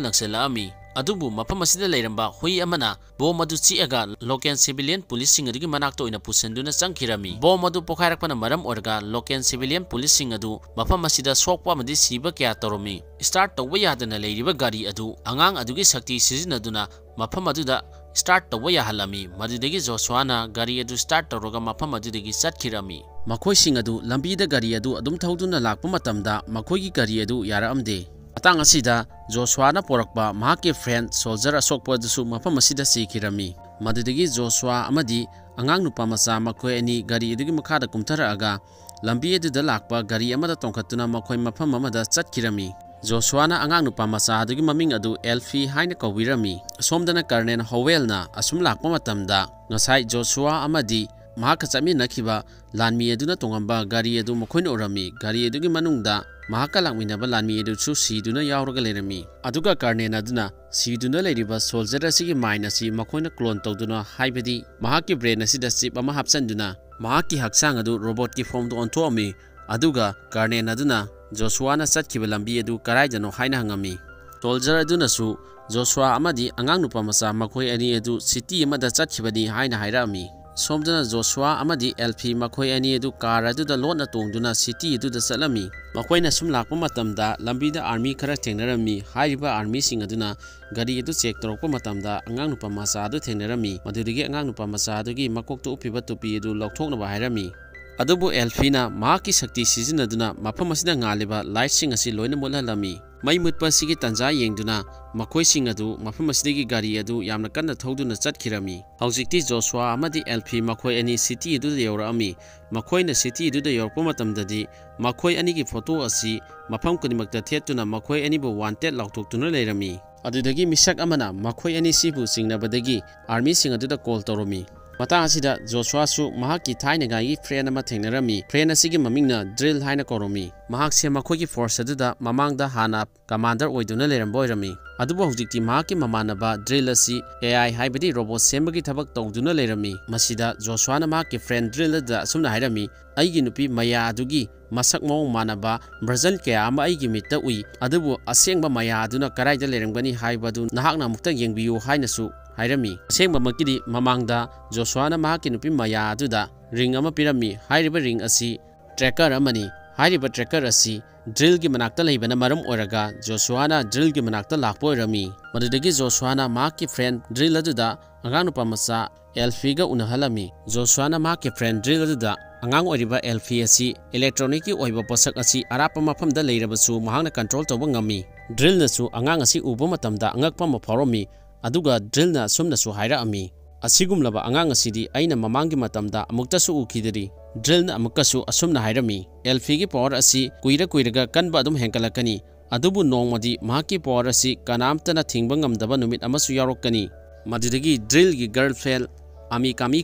ꯂꯪꯁꯤꯜꯂꯛꯑꯝꯃꯤ꯫ ꯑꯗꯨꯕꯨ ꯃꯐꯝ ꯑꯁꯤꯗ ꯂꯩꯔꯝꯕ ꯍꯨꯏ ꯑꯃꯅ ꯕꯣꯝ ꯑꯗꯨ ꯆꯤꯛꯑꯒ local civilian policeꯁꯤꯡ ꯑꯗꯨꯒꯤ ꯃꯅꯥꯛꯇ ꯑꯣꯏꯅ ꯄꯨꯁꯤꯟꯗꯨꯅ ꯆꯪꯈꯤꯔꯝꯃꯤ꯫ ꯕꯣꯝ ꯑꯗꯨ ꯄꯣꯈꯥꯏꯔꯛꯄꯅ ꯃꯔꯝ ꯑꯣꯏꯔꯒ local civilian policeꯁꯤꯡ ꯑꯗꯨ ꯃꯐꯝ ꯑꯁꯤꯗ ꯁꯣꯛꯄ ꯑꯃꯗꯤ ꯁꯤꯕ ꯀꯌꯥ ꯇꯧꯔꯝꯃꯤ꯫ Start ꯇꯧꯕ ꯌꯥꯗꯅ ꯂꯩꯔꯤꯕ ꯒꯥꯔꯤ ꯑꯗꯨ ꯑꯉꯥꯡ ꯑꯗꯨꯒꯤ ꯁꯛꯇꯤ ꯁꯤꯖꯤꯟꯅꯗꯨꯅ ꯃꯐꯝ ꯑꯗꯨꯗ start ꯇꯧꯕ ꯌꯥꯍꯜꯂꯝꯃꯤ꯫ ꯃꯗꯨꯗꯒꯤ ꯖꯣꯁꯨꯋꯥꯅ ꯒꯥꯔꯤ ꯑꯗꯨ start ꯇꯧꯔꯒ ꯃꯐꯝ ꯑꯗꯨꯗꯒꯤ ꯆꯠꯈꯤꯔꯝꯃꯤ꯫ ꯃꯈꯣꯏꯁꯤꯡ ꯑꯗꯨ ꯂꯝꯕꯤꯗ ꯒꯥꯔꯤ ꯑꯗꯨ ꯑꯗꯨꯝ ꯊꯧꯗꯨꯅ ꯂꯥꯛꯄ ꯃꯇꯝꯗ ꯃꯈꯣꯏꯒꯤ ꯒꯥꯔꯤ ꯑꯗꯨ ꯌꯥꯔꯛꯑꯝꯗꯦ꯫ ꯃꯇꯥꯡ ꯑꯁꯤꯗ ꯖꯣꯁꯨꯋꯥꯅ ꯄꯣꯔꯛꯄ ꯃꯍꯥꯛꯀꯤ friend soldier ꯑꯁꯣꯛꯄ ꯑꯗꯨꯁꯨ ꯃꯐꯝ ꯑꯁꯤꯗ ꯁꯤꯈꯤꯔꯝꯃꯤ꯫ ꯃꯗꯨꯗꯒꯤ ꯖꯣꯁꯨꯋꯥ ꯑꯃꯗꯤ ꯑꯉꯥꯡ ꯅꯨꯄꯥ ꯃꯆꯥ ꯃꯈꯣꯏ ꯑꯅꯤ ꯒꯥꯔꯤ ꯑꯗꯨꯒꯤ ꯃꯈꯥꯗ ꯀꯨꯝꯊꯔꯛꯑꯒ ꯂꯝꯕꯤ ꯑꯗꯨꯗ ꯂꯥꯛꯄ ꯒꯥꯔꯤ ꯑꯃꯗ ꯇꯣꯡꯈꯠꯇꯨꯅ ꯃꯈꯣꯏ ꯃꯐꯝ ꯑꯃꯗ ꯆꯠꯈꯤꯔꯝꯃꯤ꯫ ꯖꯣꯁꯨꯋꯥꯅ ꯑꯉꯥꯡ ꯅꯨꯄꯥ ꯃꯆꯥ ꯑꯗꯨꯒꯤ ꯃꯃꯤꯡ ꯑꯗꯨ ꯑꯦꯜꯐꯤ ꯍꯥꯏꯅ ꯀꯧꯕꯤꯔꯝꯃꯤ꯫ ꯑꯁꯣꯝꯗꯅ Colonel ꯍꯣꯋꯦꯜꯅ ꯑꯁꯨꯝ ꯂꯥꯛꯄ ꯃꯇꯝꯗ ꯉꯁꯥꯏ ꯖꯣꯁꯨꯋꯥ ꯑꯃꯗꯤ ꯃꯍꯥꯛꯀ ꯆꯠꯃꯤꯟꯅꯈꯤꯕ ꯂꯥꯟꯃꯤ ꯑꯗꯨꯅ ꯇꯣꯡꯉꯝꯕ ꯒꯥꯔꯤ ꯑꯗꯨ ꯃꯈꯣꯏꯅ ꯎꯔꯝꯃꯤ꯫ ꯒꯥꯔꯤ ꯑꯗꯨꯒꯤ ꯃꯅꯨꯡꯗ ꯃꯍꯥꯛꯀ ꯂꯥꯛꯃꯤꯟꯅꯕ ꯂꯥꯟꯃꯤ ꯑꯗꯨꯁꯨ ꯁꯤꯗꯨꯅ ꯌꯥꯎꯔꯒ ꯂꯩꯔꯝꯃꯤ꯫ ꯑꯗꯨꯒ Colonel ꯑꯗꯨꯅ ꯁꯤꯗꯨꯅ ꯂꯩꯔꯤꯕ soldier ꯑꯁꯤꯒꯤ mind ꯑꯁꯤ ꯃꯈꯣꯏꯅ clone ꯇꯧꯗꯨꯅ, ꯍꯥꯏꯕꯗꯤ ꯃꯍꯥꯛꯀꯤ brain ꯑꯁꯤꯗ chip ꯑꯃ ꯍꯥꯞꯆꯤꯟꯗꯨꯅ ꯃꯍꯥꯛꯀꯤ ꯍꯛꯆꯥꯡ ꯑꯗꯨ robotꯀꯤ formꯗ ꯑꯣꯟꯊꯣꯛꯑꯝꯃꯤ꯫ ꯑꯗꯨꯒ Colonel ꯑꯗꯨꯅ ꯖꯣꯁꯨꯋꯥꯅ ꯆꯠꯈꯤꯕ ꯂꯝꯕꯤ ꯑꯗꯨ ꯀꯗꯥꯏꯗꯅꯣ ꯍꯥꯏꯅ ꯍꯪꯉꯝꯃꯤ꯫ Soldier ꯑꯗꯨꯅꯁꯨ ꯖꯣꯁꯨꯋꯥ ꯑꯃꯗꯤ ꯑꯉꯥꯡ ꯅꯨꯄꯥ ꯃꯆꯥ ꯃꯈꯣꯏ ꯑꯅꯤ ꯑꯗꯨ city ꯑꯃꯗ ꯆꯠꯈꯤꯕꯅꯤ ꯍꯥꯏꯅ ꯍꯥꯏꯔꯛꯑꯝꯃꯤ꯫ ꯁꯣꯝꯗꯅ ꯖꯣꯁꯨꯋꯥ ꯑꯃꯗꯤ ꯑꯦꯜꯐꯤ ꯃꯈꯣꯏ ꯑꯅꯤ ꯑꯗꯨ car ꯑꯗꯨꯗ ꯂꯣꯠꯅ ꯇꯣꯡꯗꯨꯅ city ꯑꯗꯨꯗ ꯆꯠꯂꯝꯃꯤ꯫ ꯃꯈꯣꯏꯅ ꯁꯨꯝ ꯂꯥꯛꯄ ꯃꯇꯝꯗ ꯂꯝꯕꯤꯗ army ꯈꯔ ꯊꯦꯡꯅꯔꯝꯃꯤ꯫ ꯍꯥꯏꯔꯤꯕ armyꯁꯤꯡ ꯑꯗꯨꯅ ꯒꯥꯔꯤ ꯑꯗꯨ check ꯇꯧꯔꯛꯄ ꯃꯇꯝꯗ ꯑꯉꯥꯡ ꯅꯨꯄꯥ ꯃꯆꯥ ꯑꯗꯨ ꯊꯦꯡꯅꯔꯝꯃꯤ꯫ ꯃꯗꯨꯗꯒꯤ ꯑꯉꯥꯡ ꯅꯨꯄꯥ ꯃꯆꯥ ꯑꯗꯨꯒꯤ ꯃꯀꯣꯛꯇ ꯎꯞꯄꯤꯕ ꯇꯨꯄꯤ ꯑꯗꯨ ꯂꯧꯊꯣꯛꯅꯕ ꯍꯥꯏꯔꯝꯃꯤ꯫ ꯑꯗꯨꯕꯨ ꯑꯦꯜꯐꯤꯅ ꯃꯍꯥꯛꯀꯤ ꯁꯛꯇꯤ ꯁꯤꯖꯤꯟꯅꯗꯨꯅ ꯃꯐꯝ ꯑꯁꯤꯗ ꯉꯥꯜꯂꯤꯕ lightꯁꯤꯡ ꯑꯁꯤ ꯂꯣꯏꯅ ꯃꯨꯠꯍꯜꯂꯝꯃꯤ꯫ ꯃꯩ ꯃꯨꯠꯄ ꯑꯁꯤꯒꯤ ꯇꯥꯟꯖꯥ ꯌꯦꯡꯗꯨꯅ ꯃꯈꯣꯏꯁꯤꯡ ꯑꯗꯨ ꯃꯐꯝ ꯑꯁꯤꯗꯒꯤ ꯒꯥꯔꯤ ꯑꯗꯨ ꯌꯥꯝꯅ ꯀꯟꯅ ꯊꯧꯗꯨꯅ ꯆꯠꯈꯤꯔꯝꯃꯤ꯫ ꯍꯧꯖꯤꯛꯇꯤ ꯖꯣꯁꯨꯋꯥ ꯑꯃꯗꯤ ꯑꯦꯜꯐꯤ ꯃꯈꯣꯏ ꯑꯅꯤ city ꯑꯗꯨꯗ ꯌꯧꯔꯛꯑꯝꯃꯤ꯫ ꯃꯈꯣꯏꯅ city ꯑꯗꯨꯗ ꯌꯧꯔꯛꯄ ꯃꯇꯝꯗꯗꯤ ꯃꯈꯣꯏ ꯑꯅꯤꯒꯤ photo ꯑꯁꯤ ꯃꯐꯝ ꯈꯨꯗꯤꯡꯃꯛꯇ ꯊꯦꯠꯇꯨꯅ ꯃꯈꯣꯏ ꯑꯅꯤꯕꯨ wanted ꯂꯥꯎꯊꯣꯛꯇꯨꯅ ꯂꯩꯔꯝꯃꯤ꯫ ꯑꯗꯨꯗꯒꯤ ꯃꯤꯁꯛ ꯑꯃꯅ ꯃꯈꯣꯏ ꯑꯅꯤꯁꯤꯕꯨ ꯆꯤꯡꯅꯕꯗꯒꯤ armyꯁꯤꯡ ꯑꯗꯨꯗ call ꯇꯧꯔꯝꯃꯤ꯫ ꯃꯇꯥꯡ ꯑꯁꯤꯗ ꯖꯣꯁꯨꯋꯥꯁꯨ ꯃꯍꯥꯛꯀꯤ ꯊꯥꯏꯅꯉꯥꯏꯒꯤ friend ꯑꯃ ꯊꯦꯡꯅꯔꯝꯃꯤ꯫ Friend ꯑꯁꯤꯒꯤ ꯃꯃꯤꯡꯅ ꯗ꯭ꯔꯤꯜ ꯍꯥꯏꯅ ꯀꯧꯔꯝꯃꯤ꯫ ꯃꯍꯥꯛꯁꯦ ꯃꯈꯣꯏꯒꯤ force ꯑꯗꯨꯗ ꯃꯃꯥꯡꯗ ꯍꯥꯟꯅ commander ꯑꯣꯏꯗꯨꯅ ꯂꯩꯔꯝꯕ ꯑꯣꯏꯔꯝꯃꯤ꯫ ꯑꯗꯨꯕꯨ ꯍꯧꯖꯤꯛꯇꯤ ꯃꯍꯥꯛꯀꯤ ꯃꯃꯥꯟꯅꯕ ꯗ꯭ꯔꯤꯜ ꯑꯁꯤ A I ꯍꯥꯏꯕꯗꯤ robot ꯁꯦꯝꯕꯒꯤ ꯊꯕꯛ ꯇꯧꯗꯨꯅ ꯂꯩꯔꯝꯃꯤ꯫ ꯃꯁꯤꯗ ꯖꯣꯁꯨꯋꯥꯅ ꯃꯍꯥꯛꯀꯤ friend ꯗ꯭ꯔꯤꯜ ꯑꯗꯨꯗ ꯑꯁꯨꯝꯅ ꯍꯥꯏꯔꯝꯃꯤ, "ꯑꯩꯒꯤ ꯅꯨꯄꯤ ꯃꯌꯥ ꯑꯗꯨꯒꯤ ꯃꯁꯛ ꯃꯑꯣꯡ ꯃꯥꯟꯅꯕ version ꯀꯌꯥ ꯑꯃ ꯑꯩꯒꯤ ꯃꯤꯠꯇ ꯎꯏ, ꯑꯗꯨꯕꯨ ꯑꯁꯦꯡꯕ ꯃꯌꯥ ꯑꯗꯨꯅ ꯀꯗꯥꯏꯗ ꯂꯩꯔꯝꯒꯅꯤ ꯍꯥꯏꯕꯗꯨ ꯅꯍꯥꯛꯅ ꯑꯃꯨꯛꯇꯪ ꯌꯦꯡꯕꯤꯌꯨ" ꯍꯥꯏꯅꯁꯨ ꯍꯥꯏꯔꯝꯃꯤ꯫ ꯑꯁꯦꯡꯕꯃꯛꯀꯤꯗꯤ ꯃꯃꯥꯡꯗ ꯖꯣꯁꯨꯋꯥꯅ ꯃꯍꯥꯛꯀꯤ ꯅꯨꯄꯤ ꯃꯌꯥ ꯑꯗꯨꯗ ring ꯑꯃ ꯄꯤꯔꯝꯃꯤ꯫ ꯍꯥꯏꯔꯤꯕ ring ꯑꯁꯤ tracker ꯑꯃꯅꯤ꯫ ꯍꯥꯏꯔꯤꯕ tracker ꯑꯁꯤ ꯗ꯭ꯔꯤꯜꯒꯤ ꯃꯅꯥꯛꯇ ꯂꯩꯕꯅ ꯃꯔꯝ ꯑꯣꯏꯔꯒ ꯖꯣꯁꯨꯋꯥꯅ ꯗ꯭ꯔꯤꯜꯒꯤ ꯃꯅꯥꯛꯇ ꯂꯥꯛꯄ ꯑꯣꯏꯔꯝꯃꯤ꯫ ꯃꯗꯨꯗꯒꯤ ꯖꯣꯁꯨꯋꯥꯅ ꯃꯍꯥꯛꯀꯤ friend ꯗ꯭ꯔꯤꯜ ꯑꯗꯨꯗ ꯑꯉꯥꯡ ꯅꯨꯄꯥ ꯃꯆꯥ ꯑꯦꯜꯐꯤꯒ ꯎꯅꯍꯜꯂꯝꯃꯤ꯫ ꯖꯣꯁꯨꯋꯥꯅ ꯃꯍꯥꯛꯀꯤ friend ꯗ꯭ꯔꯤꯜ ꯑꯗꯨꯗ ꯑꯉꯥꯡ ꯑꯣꯏꯔꯤꯕ ꯑꯦꯜꯐꯤ ꯑꯁꯤ electronic ꯀꯤ ꯑꯣꯏꯕ ꯄꯣꯠꯁꯛ ꯑꯁꯤ ꯑꯔꯥꯞꯄ ꯃꯐꯝꯗ ꯂꯩꯔꯕꯁꯨ ꯃꯍꯥꯛꯅ control ꯇꯧꯕ ꯉꯝꯃꯤ꯫ ꯗ꯭ꯔꯤꯜꯅꯁꯨ ꯑꯉꯥꯡ ꯑꯁꯤ ꯎꯕ ꯃꯇꯝꯗ ꯑꯉꯛꯄ ꯑꯃ ꯐꯥꯎꯔꯝꯃꯤ꯫ ꯑꯗꯨꯒ ꯗ꯭ꯔꯤꯜꯅ ꯑꯁꯨꯝꯅꯁꯨ ꯍꯥꯏꯔꯛꯑꯝꯃꯤ, "ꯑꯁꯤꯒꯨꯝꯂꯕ ꯑꯉꯥꯡ ꯑꯁꯤꯗꯤ ꯑꯩꯅ ꯃꯃꯥꯡꯒꯤ ꯃꯇꯝꯗ ꯑꯃꯨꯛꯇꯁꯨ ꯎꯈꯤꯗꯔꯤ꯫" ꯗ꯭ꯔꯤꯜꯅ ꯑꯃꯨꯛꯀꯁꯨ ꯑꯁꯨꯝꯅ ꯍꯥꯏꯔꯝꯃꯤ, "ꯑꯦꯜꯐꯤꯒꯤ power ꯑꯁꯤ ꯀꯨꯏꯔ ꯀꯨꯏꯔꯒ ꯀꯟꯕ ꯑꯗꯨꯝ ꯍꯦꯟꯒꯠꯂꯛꯀꯅꯤ, ꯑꯗꯨꯕꯨ ꯅꯣꯡꯃꯗꯤ ꯃꯍꯥꯛꯀꯤ power ꯑꯁꯤ ꯀꯅꯥꯝꯇꯅ ꯊꯤꯡꯕ ꯉꯝꯗꯕ ꯅꯨꯃꯤꯠ ꯑꯃꯁꯨ ꯌꯥꯎꯔꯛꯀꯅꯤ꯫" ꯃꯗꯨꯗꯒꯤ ꯗ꯭ꯔꯤꯜꯒꯤ girlfriend ꯑꯃꯤꯀꯥꯃꯤ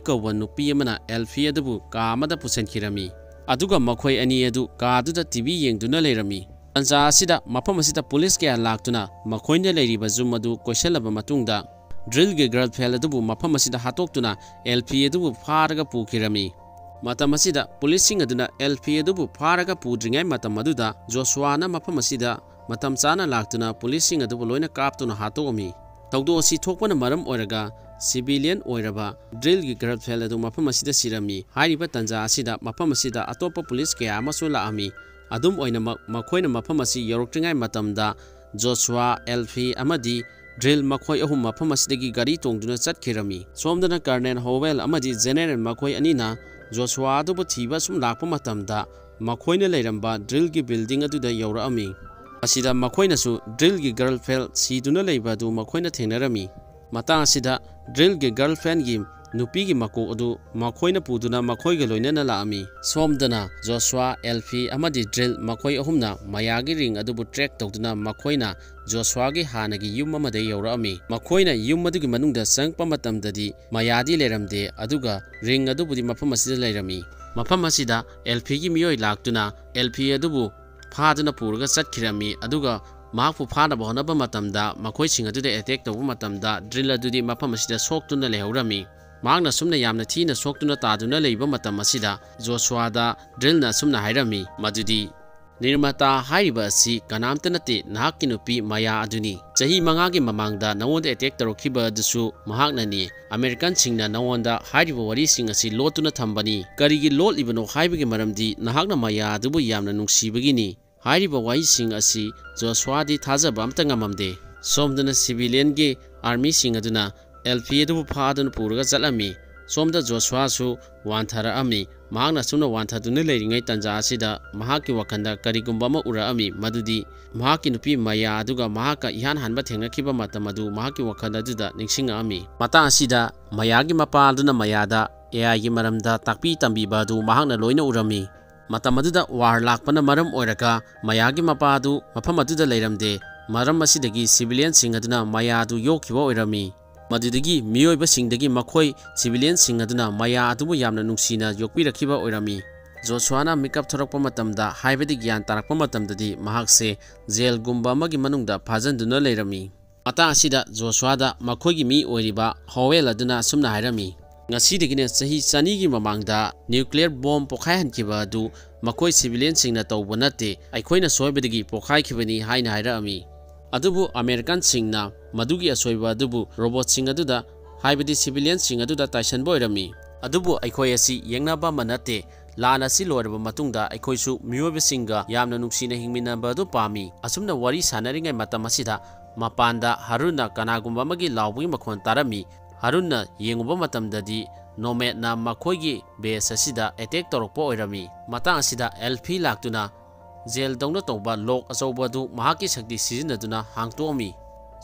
ꯀꯧꯕ ꯅꯨꯄꯤ ꯑꯃꯅ ꯑꯦꯜꯐꯤ ꯑꯗꯨꯕꯨ ꯀꯥ ꯑꯃꯗ ꯄꯨꯁꯤꯟꯈꯤꯔꯝꯃꯤ꯫ ꯑꯗꯨꯒ ꯃꯈꯣꯏ ꯑꯅꯤ ꯑꯗꯨ ꯀꯥꯗꯨꯗ ꯇꯤ ꯚꯤ ꯌꯦꯡꯗꯨꯅ ꯂꯩꯔꯝꯃꯤ꯫ ꯇꯟꯖꯥ ꯑꯁꯤꯗ ꯃꯐꯝ ꯑꯁꯤꯗ ꯄꯨꯂꯤꯁ ꯀꯌꯥ ꯂꯥꯛꯇꯨꯅ ꯃꯈꯣꯏꯅ ꯂꯩꯔꯤꯕ ꯌꯨꯝ ꯑꯗꯨ ꯀꯣꯏꯁꯤꯜꯂꯕ ꯃꯇꯨꯡꯗ, ꯗ꯭ꯔꯤꯜꯒꯤ girlfriend ꯑꯗꯨꯕꯨ ꯃꯐꯝ ꯑꯁꯤꯗ ꯍꯥꯠꯇꯣꯛꯇꯨꯅ ꯑꯦꯜꯐꯤ ꯑꯗꯨꯕꯨ ꯐꯥꯔꯒ ꯄꯨꯈꯤꯔꯝꯃꯤ꯫ ꯃꯇꯝ ꯑꯁꯤꯗ ꯄꯨꯂꯤꯁꯁꯤꯡ ꯑꯗꯨꯅ ꯑꯦꯜꯐꯤ ꯑꯗꯨꯕꯨ ꯐꯥꯔꯒ ꯄꯨꯗ꯭ꯔꯤꯉꯩ ꯃꯇꯝ ꯑꯗꯨꯗ ꯖꯣꯁꯨꯋꯥꯅ ꯃꯐꯝ ꯑꯁꯤꯗ ꯃꯇꯝ ꯆꯥꯅ ꯂꯥꯛꯇꯨꯅ ꯄꯨꯂꯤꯁꯁꯤꯡ ꯑꯗꯨꯕꯨ ꯂꯣꯏꯅ ꯀꯥꯞꯇꯨꯅ ꯍꯥꯠꯇꯣꯛꯑꯝꯃꯤ꯫ ꯊꯧꯗꯣꯛ ꯑꯁꯤ ꯊꯣꯛꯄꯅ ꯃꯔꯝ ꯑꯣꯏꯔꯒ civilian ꯑꯣꯏꯔꯕ ꯗ꯭ꯔꯤꯜꯒꯤ girlfriend ꯑꯗꯨ ꯃꯐꯝ ꯑꯁꯤꯗ ꯁꯤꯔꯝꯃꯤ꯫ ꯍꯥꯏꯔꯤꯕ ꯇꯟꯖꯥ ꯑꯁꯤꯗ ꯃꯐꯝ ꯑꯁꯤꯗ ꯑꯇꯣꯞꯄ ꯄꯨꯂꯤꯁ ꯀꯌꯥ ꯑꯃꯁꯨ ꯂꯥꯛꯑꯝꯃꯤ꯫ ꯑꯗꯨꯝ ꯑꯣꯏꯅꯃꯛ, ꯃꯈꯣꯏꯅ ꯃꯐꯝ ꯑꯁꯤ ꯌꯧꯔꯛꯇ꯭ꯔꯤꯉꯩ ꯃꯇꯝꯗ ꯖꯣꯁꯨꯋꯥ, ꯑꯦꯜꯐꯤ ꯑꯃꯗꯤ ꯗ꯭ꯔꯤꯜ ꯃꯈꯣꯏ ꯑꯍꯨꯝ ꯃꯐꯝ ꯑꯁꯤꯗꯒꯤ ꯒꯥꯔꯤ ꯇꯣꯡꯗꯨꯅ ꯆꯠꯈꯤꯔꯝꯃꯤ꯫ ꯁꯣꯝꯗꯅ Colonel ꯍꯣꯋꯦꯜ ꯑꯃꯗꯤ General ꯃꯈꯣꯏ ꯑꯅꯤꯅ ꯖꯣꯁꯨꯋꯥ ꯑꯗꯨꯕꯨ ꯊꯤꯕ ꯁꯨꯝ ꯂꯥꯛꯄ ꯃꯇꯝꯗ, ꯃꯈꯣꯏꯅ ꯂꯩꯔꯝꯕ ꯗ꯭ꯔꯤꯜꯒꯤ building ꯑꯗꯨꯗ ꯌꯧꯔꯛꯑꯝꯃꯤ꯫ ꯃꯁꯤꯗ ꯃꯈꯣꯏꯅꯁꯨ ꯗ꯭ꯔꯤꯜꯒꯤ girlfriend ꯁꯤꯗꯨꯅ ꯂꯩꯕ ꯑꯗꯨ ꯃꯈꯣꯏꯅ ꯊꯦꯡꯅꯔꯝꯃꯤ꯫ ꯃꯇꯥꯡ ꯑꯁꯤꯗ ꯗ꯭ꯔꯤꯜꯒꯤ girlfriendꯒꯤ ꯅꯨꯄꯤꯒꯤ ꯃꯀꯣꯛ ꯑꯗꯨ ꯃꯈꯣꯏꯅ ꯄꯨꯗꯨꯅ ꯃꯈꯣꯏꯒ ꯂꯣꯏꯅꯅ ꯂꯥꯛꯑꯝꯃꯤ꯫ ꯁꯣꯝꯗꯅ ꯖꯣꯁꯨꯋꯥ, ꯑꯦꯜꯐꯤ ꯑꯃꯗꯤ ꯗ꯭ꯔꯤꯜ, ꯃꯈꯣꯏ ꯑꯍꯨꯝꯅ ꯃꯌꯥꯒꯤ ring ꯑꯗꯨꯕꯨ track ꯇꯧꯗꯨꯅ ꯃꯈꯣꯏꯅ ꯖꯣꯁꯨꯋꯥꯒꯤ ꯍꯥꯟꯅꯒꯤ ꯌꯨꯝ ꯑꯃꯗ ꯌꯧꯔꯛꯑꯝꯃꯤ꯫ ꯃꯈꯣꯏꯅ ꯌꯨꯝ ꯑꯗꯨꯒꯤ ꯃꯅꯨꯡꯗ ꯆꯪꯉꯛꯄ ꯃꯇꯝꯗꯗꯤ ꯃꯌꯥꯗꯤ ꯂꯩꯔꯝꯗꯦ, ꯑꯗꯨꯒ ring ꯑꯗꯨꯕꯨꯗꯤ ꯃꯐꯝ ꯑꯁꯤꯗ ꯂꯩꯔꯝꯃꯤ꯫ ꯃꯐꯝ ꯑꯁꯤꯗ ꯑꯦꯜꯐꯤꯒꯤ ꯃꯤꯑꯣꯏ ꯂꯥꯛꯇꯨꯅ ꯑꯦꯜꯐꯤ ꯑꯗꯨꯕꯨ ꯐꯥꯗꯨꯅ ꯄꯨꯔꯒ ꯆꯠꯈꯤꯔꯝꯃꯤ, ꯑꯗꯨꯒ ꯃꯍꯥꯛꯄꯨ ꯐꯥꯅꯕ ꯍꯣꯠꯅꯕ ꯃꯇꯝꯗ ꯃꯈꯣꯏꯁꯤꯡ ꯑꯗꯨꯗ attack ꯇꯧꯕ ꯃꯇꯝꯗ ꯗ꯭ꯔꯤꯜ ꯑꯗꯨꯗꯤ ꯃꯐꯝ ꯑꯁꯤꯗ ꯁꯣꯛꯇꯨꯅ ꯂꯩꯍꯧꯔꯝꯃꯤ꯫ ꯃꯍꯥꯛꯅ ꯑꯁꯨꯝꯅ ꯌꯥꯝꯅ ꯊꯤꯅ ꯁꯣꯛꯇꯨꯅ ꯇꯥꯗꯨꯅ ꯂꯩꯕ ꯃꯇꯝ ꯑꯁꯤꯗ ꯖꯣꯁꯨꯋꯥꯗ ꯗ꯭ꯔꯤꯜꯅ ꯑꯁꯨꯝꯅ ꯍꯥꯏꯔꯝꯃꯤ, ꯃꯗꯨꯗꯤ, "ꯅꯤꯔꯃꯇꯥ ꯍꯥꯏꯔꯤꯕ ꯑꯁꯤ ꯀꯅꯥꯝꯇ ꯅꯠꯇꯦ, ꯅꯍꯥꯛꯀꯤ ꯅꯨꯄꯤ ꯃꯌꯥ ꯑꯗꯨꯅꯤ꯫ ꯆꯍꯤ ꯃꯉꯥꯒꯤ ꯃꯃꯥꯡꯗ ꯅꯉꯣꯟꯗ attack ꯇꯧꯔꯛꯈꯤꯕ ꯑꯗꯨꯁꯨ ꯃꯍꯥꯛꯅꯅꯤ꯫ ꯑꯃꯦꯔꯤꯀꯥꯟꯁꯤꯡꯅ ꯅꯉꯣꯟꯗ ꯍꯥꯏꯔꯤꯕ ꯋꯥꯔꯤꯁꯤꯡ ꯑꯁꯤ ꯂꯣꯠꯇꯨꯅ ꯊꯝꯕꯅꯤ꯫ ꯀꯔꯤꯒꯤ ꯂꯣꯠꯂꯤꯕꯅꯣ ꯍꯥꯏꯕꯒꯤ ꯃꯔꯝꯗꯤ ꯅꯍꯥꯛꯅ ꯃꯌꯥ ꯑꯗꯨꯕꯨ ꯌꯥꯝꯅ ꯅꯨꯡꯁꯤꯕꯒꯤꯅꯤ"꯫ ꯍꯥꯏꯔꯤꯕ ꯋꯥꯍꯩꯁꯤꯡ ꯑꯁꯤ ꯖꯣꯁꯨꯋꯥꯗꯤ ꯊꯥꯖꯕ ꯑꯃꯠꯇ ꯉꯝꯃꯝꯗꯦ꯫ ꯁꯣꯝꯗꯅ civilianꯒꯤ armyꯁꯤꯡ ꯑꯗꯨꯅ ꯑꯦꯜꯐꯤ ꯑꯗꯨꯕꯨ ꯐꯥꯗꯨꯅ ꯄꯨꯔꯒ ꯆꯠꯂꯝꯃꯤ꯫ ꯁꯣꯝꯗ ꯖꯣꯁꯨꯋꯥꯁꯨ ꯋꯥꯟꯊꯔꯛꯑꯝꯃꯤ꯫ ꯃꯍꯥꯛꯅ ꯑꯁꯨꯝꯅ ꯋꯥꯟꯊꯗꯨꯅ ꯂꯩꯔꯤꯉꯩ ꯇꯥꯟꯖꯥ ꯑꯁꯤꯗ ꯃꯍꯥꯛꯀꯤ ꯋꯥꯈꯜꯗ ꯀꯔꯤꯒꯨꯝꯕ ꯑꯃ ꯎꯔꯛꯑꯝꯃꯤ, ꯃꯗꯨꯗꯤ ꯃꯍꯥꯛꯀꯤ ꯅꯨꯄꯤ ꯃꯌꯥ ꯑꯗꯨꯒ ꯃꯍꯥꯛꯀ ꯏꯍꯥꯟ ꯍꯥꯟꯕ ꯊꯦꯡꯅꯈꯤꯕ ꯃꯇꯝ ꯑꯗꯨ ꯃꯍꯥꯛꯀꯤ ꯋꯥꯈꯜ ꯑꯗꯨꯗ ꯅꯤꯡꯁꯤꯡꯉꯛꯑꯝꯃꯤ꯫ ꯃꯇꯥꯡ ꯑꯁꯤꯗ ꯃꯌꯥꯒꯤ ꯃꯄꯥ ꯑꯗꯨꯅ ꯃꯌꯥꯗ AIꯒꯤ ꯃꯔꯝꯗ ꯇꯥꯛꯄꯤ ꯇꯝꯕꯤꯕ ꯑꯗꯨ ꯃꯍꯥꯛꯅ ꯂꯣꯏꯅ ꯎꯔꯝꯃꯤ꯫ ꯃꯇꯝ ꯑꯗꯨꯗ war ꯂꯥꯛꯄꯅ ꯃꯔꯝ ꯑꯣꯏꯔꯒ ꯃꯌꯥꯒꯤ ꯃꯄꯥ ꯑꯗꯨ ꯃꯐꯝ ꯑꯗꯨꯗ ꯂꯩꯔꯝꯗꯦ꯫ ꯃꯔꯝ ꯑꯁꯤꯗꯒꯤ civilianꯁꯤꯡ ꯑꯗꯨꯅ ꯃꯌꯥ ꯑꯗꯨ ꯌꯣꯛꯈꯤꯕ ꯑꯣꯏꯔꯝꯃꯤ꯫ ꯃꯗꯨꯗꯒꯤ ꯃꯤꯑꯣꯏꯕꯁꯤꯡꯗꯒꯤ ꯃꯈꯣꯏ civilianꯁꯤꯡ ꯑꯗꯨꯅ ꯃꯌꯥ ꯑꯗꯨꯕꯨ ꯌꯥꯝꯅ ꯅꯨꯡꯁꯤꯅ ꯌꯣꯛꯄꯤꯔꯛꯈꯤꯕ ꯑꯣꯏꯔꯝꯃꯤ꯫ ꯖꯣꯁꯨꯋꯥꯅ ꯃꯤꯀꯞ ꯊꯣꯔꯛꯄ ꯃꯇꯝꯗ, ꯍꯥꯏꯕꯗꯤ ꯒ꯭ꯌꯥꯟ ꯇꯥꯔꯛꯄ ꯃꯇꯝꯗꯗꯤ, ꯃꯍꯥꯛꯁꯦ jailꯒꯨꯝꯕ ꯑꯃꯒꯤ ꯃꯅꯨꯡꯗ ꯐꯥꯖꯤꯟꯗꯨꯅ ꯂꯩꯔꯝꯃꯤ꯫ ꯃꯇꯥꯡ ꯑꯁꯤꯗ ꯖꯣꯁꯨꯋꯥꯗ ꯃꯈꯣꯏꯒꯤ ꯃꯤ ꯑꯣꯏꯔꯤꯕ ꯍꯣꯋꯦꯜ ꯑꯗꯨꯅ ꯑꯁꯨꯝꯅ ꯍꯥꯏꯔꯝꯃꯤ, "ꯉꯁꯤꯗꯒꯤꯅ ꯆꯍꯤ ꯆꯅꯤꯒꯤ ꯃꯃꯥꯡꯗ nuclear bomb ꯄꯣꯈꯥꯏꯍꯟꯈꯤꯕ ꯑꯗꯨ ꯃꯈꯣꯏ civilianꯁꯤꯡꯅ ꯇꯧꯕ ꯅꯠꯇꯦ, ꯑꯩꯈꯣꯏꯅ ꯁꯣꯏꯕꯗꯒꯤ ꯄꯣꯈꯥꯏꯈꯤꯕꯅꯤ" ꯍꯥꯏꯅ ꯍꯥꯏꯔꯛꯑꯝꯃꯤ꯫ ꯑꯗꯨꯕꯨ Americanꯁꯤꯡꯅ ꯃꯗꯨꯒꯤ ꯑꯁꯣꯏꯕ ꯑꯗꯨꯕꯨ robotꯁꯤꯡ ꯑꯗꯨꯗ, ꯍꯥꯏꯕꯗꯤ civilianꯁꯤꯡ ꯑꯗꯨꯗ ꯇꯥꯏꯁꯟꯕ ꯑꯣꯏꯔꯝꯃꯤ꯫ "ꯑꯗꯨꯕꯨ ꯑꯩꯈꯣꯏ ꯑꯁꯤ ꯌꯦꯡꯅꯕ ꯑꯃ ꯅꯠꯇꯦ꯫ ꯂꯥꯟ ꯑꯁꯤ ꯂꯣꯏꯔꯕ ꯃꯇꯨꯡꯗ ꯑꯩꯈꯣꯏꯁꯨ ꯃꯤꯑꯣꯏꯕꯁꯤꯡꯒ ꯌꯥꯝꯅ ꯅꯨꯡꯁꯤꯅ ꯍꯤꯡꯃꯤꯟꯅꯕ ꯑꯗꯨ ꯄꯥꯝꯃꯤ"꯫ ꯑꯁꯨꯝꯅ ꯋꯥꯔꯤ ꯁꯥꯟꯅꯔꯤꯉꯩ ꯃꯇꯝ ꯑꯁꯤꯗ ꯃꯄꯥꯟꯗ ꯍꯔꯨꯟꯅ ꯀꯅꯥꯒꯨꯝꯕ ꯑꯃꯒꯤ ꯂꯥꯎꯕꯒꯤ ꯃꯈꯣꯟ ꯇꯥꯔꯝꯃꯤ꯫ ꯍꯔꯨꯟꯅ ꯌꯦꯡꯉꯨꯕ ꯃꯇꯝꯗꯗꯤ Nomadꯅ ꯃꯈꯣꯏꯒꯤ base ꯑꯁꯤꯗ attack ꯇꯧꯔꯛꯄ ꯑꯣꯏꯔꯝꯃꯤ꯫ ꯃꯇꯥꯡ ꯑꯁꯤꯗ ꯑꯦꯜꯐꯤ ꯂꯥꯛꯇꯨꯅ jailꯗꯧꯅ ꯇꯧꯕ lock ꯑꯆꯧꯕ ꯑꯗꯨ ꯃꯍꯥꯛꯀꯤ ꯁꯛꯇꯤ ꯁꯤꯖꯤꯟꯅꯗꯨꯅ ꯍꯥꯡꯇꯣꯛꯑꯝꯃꯤ꯫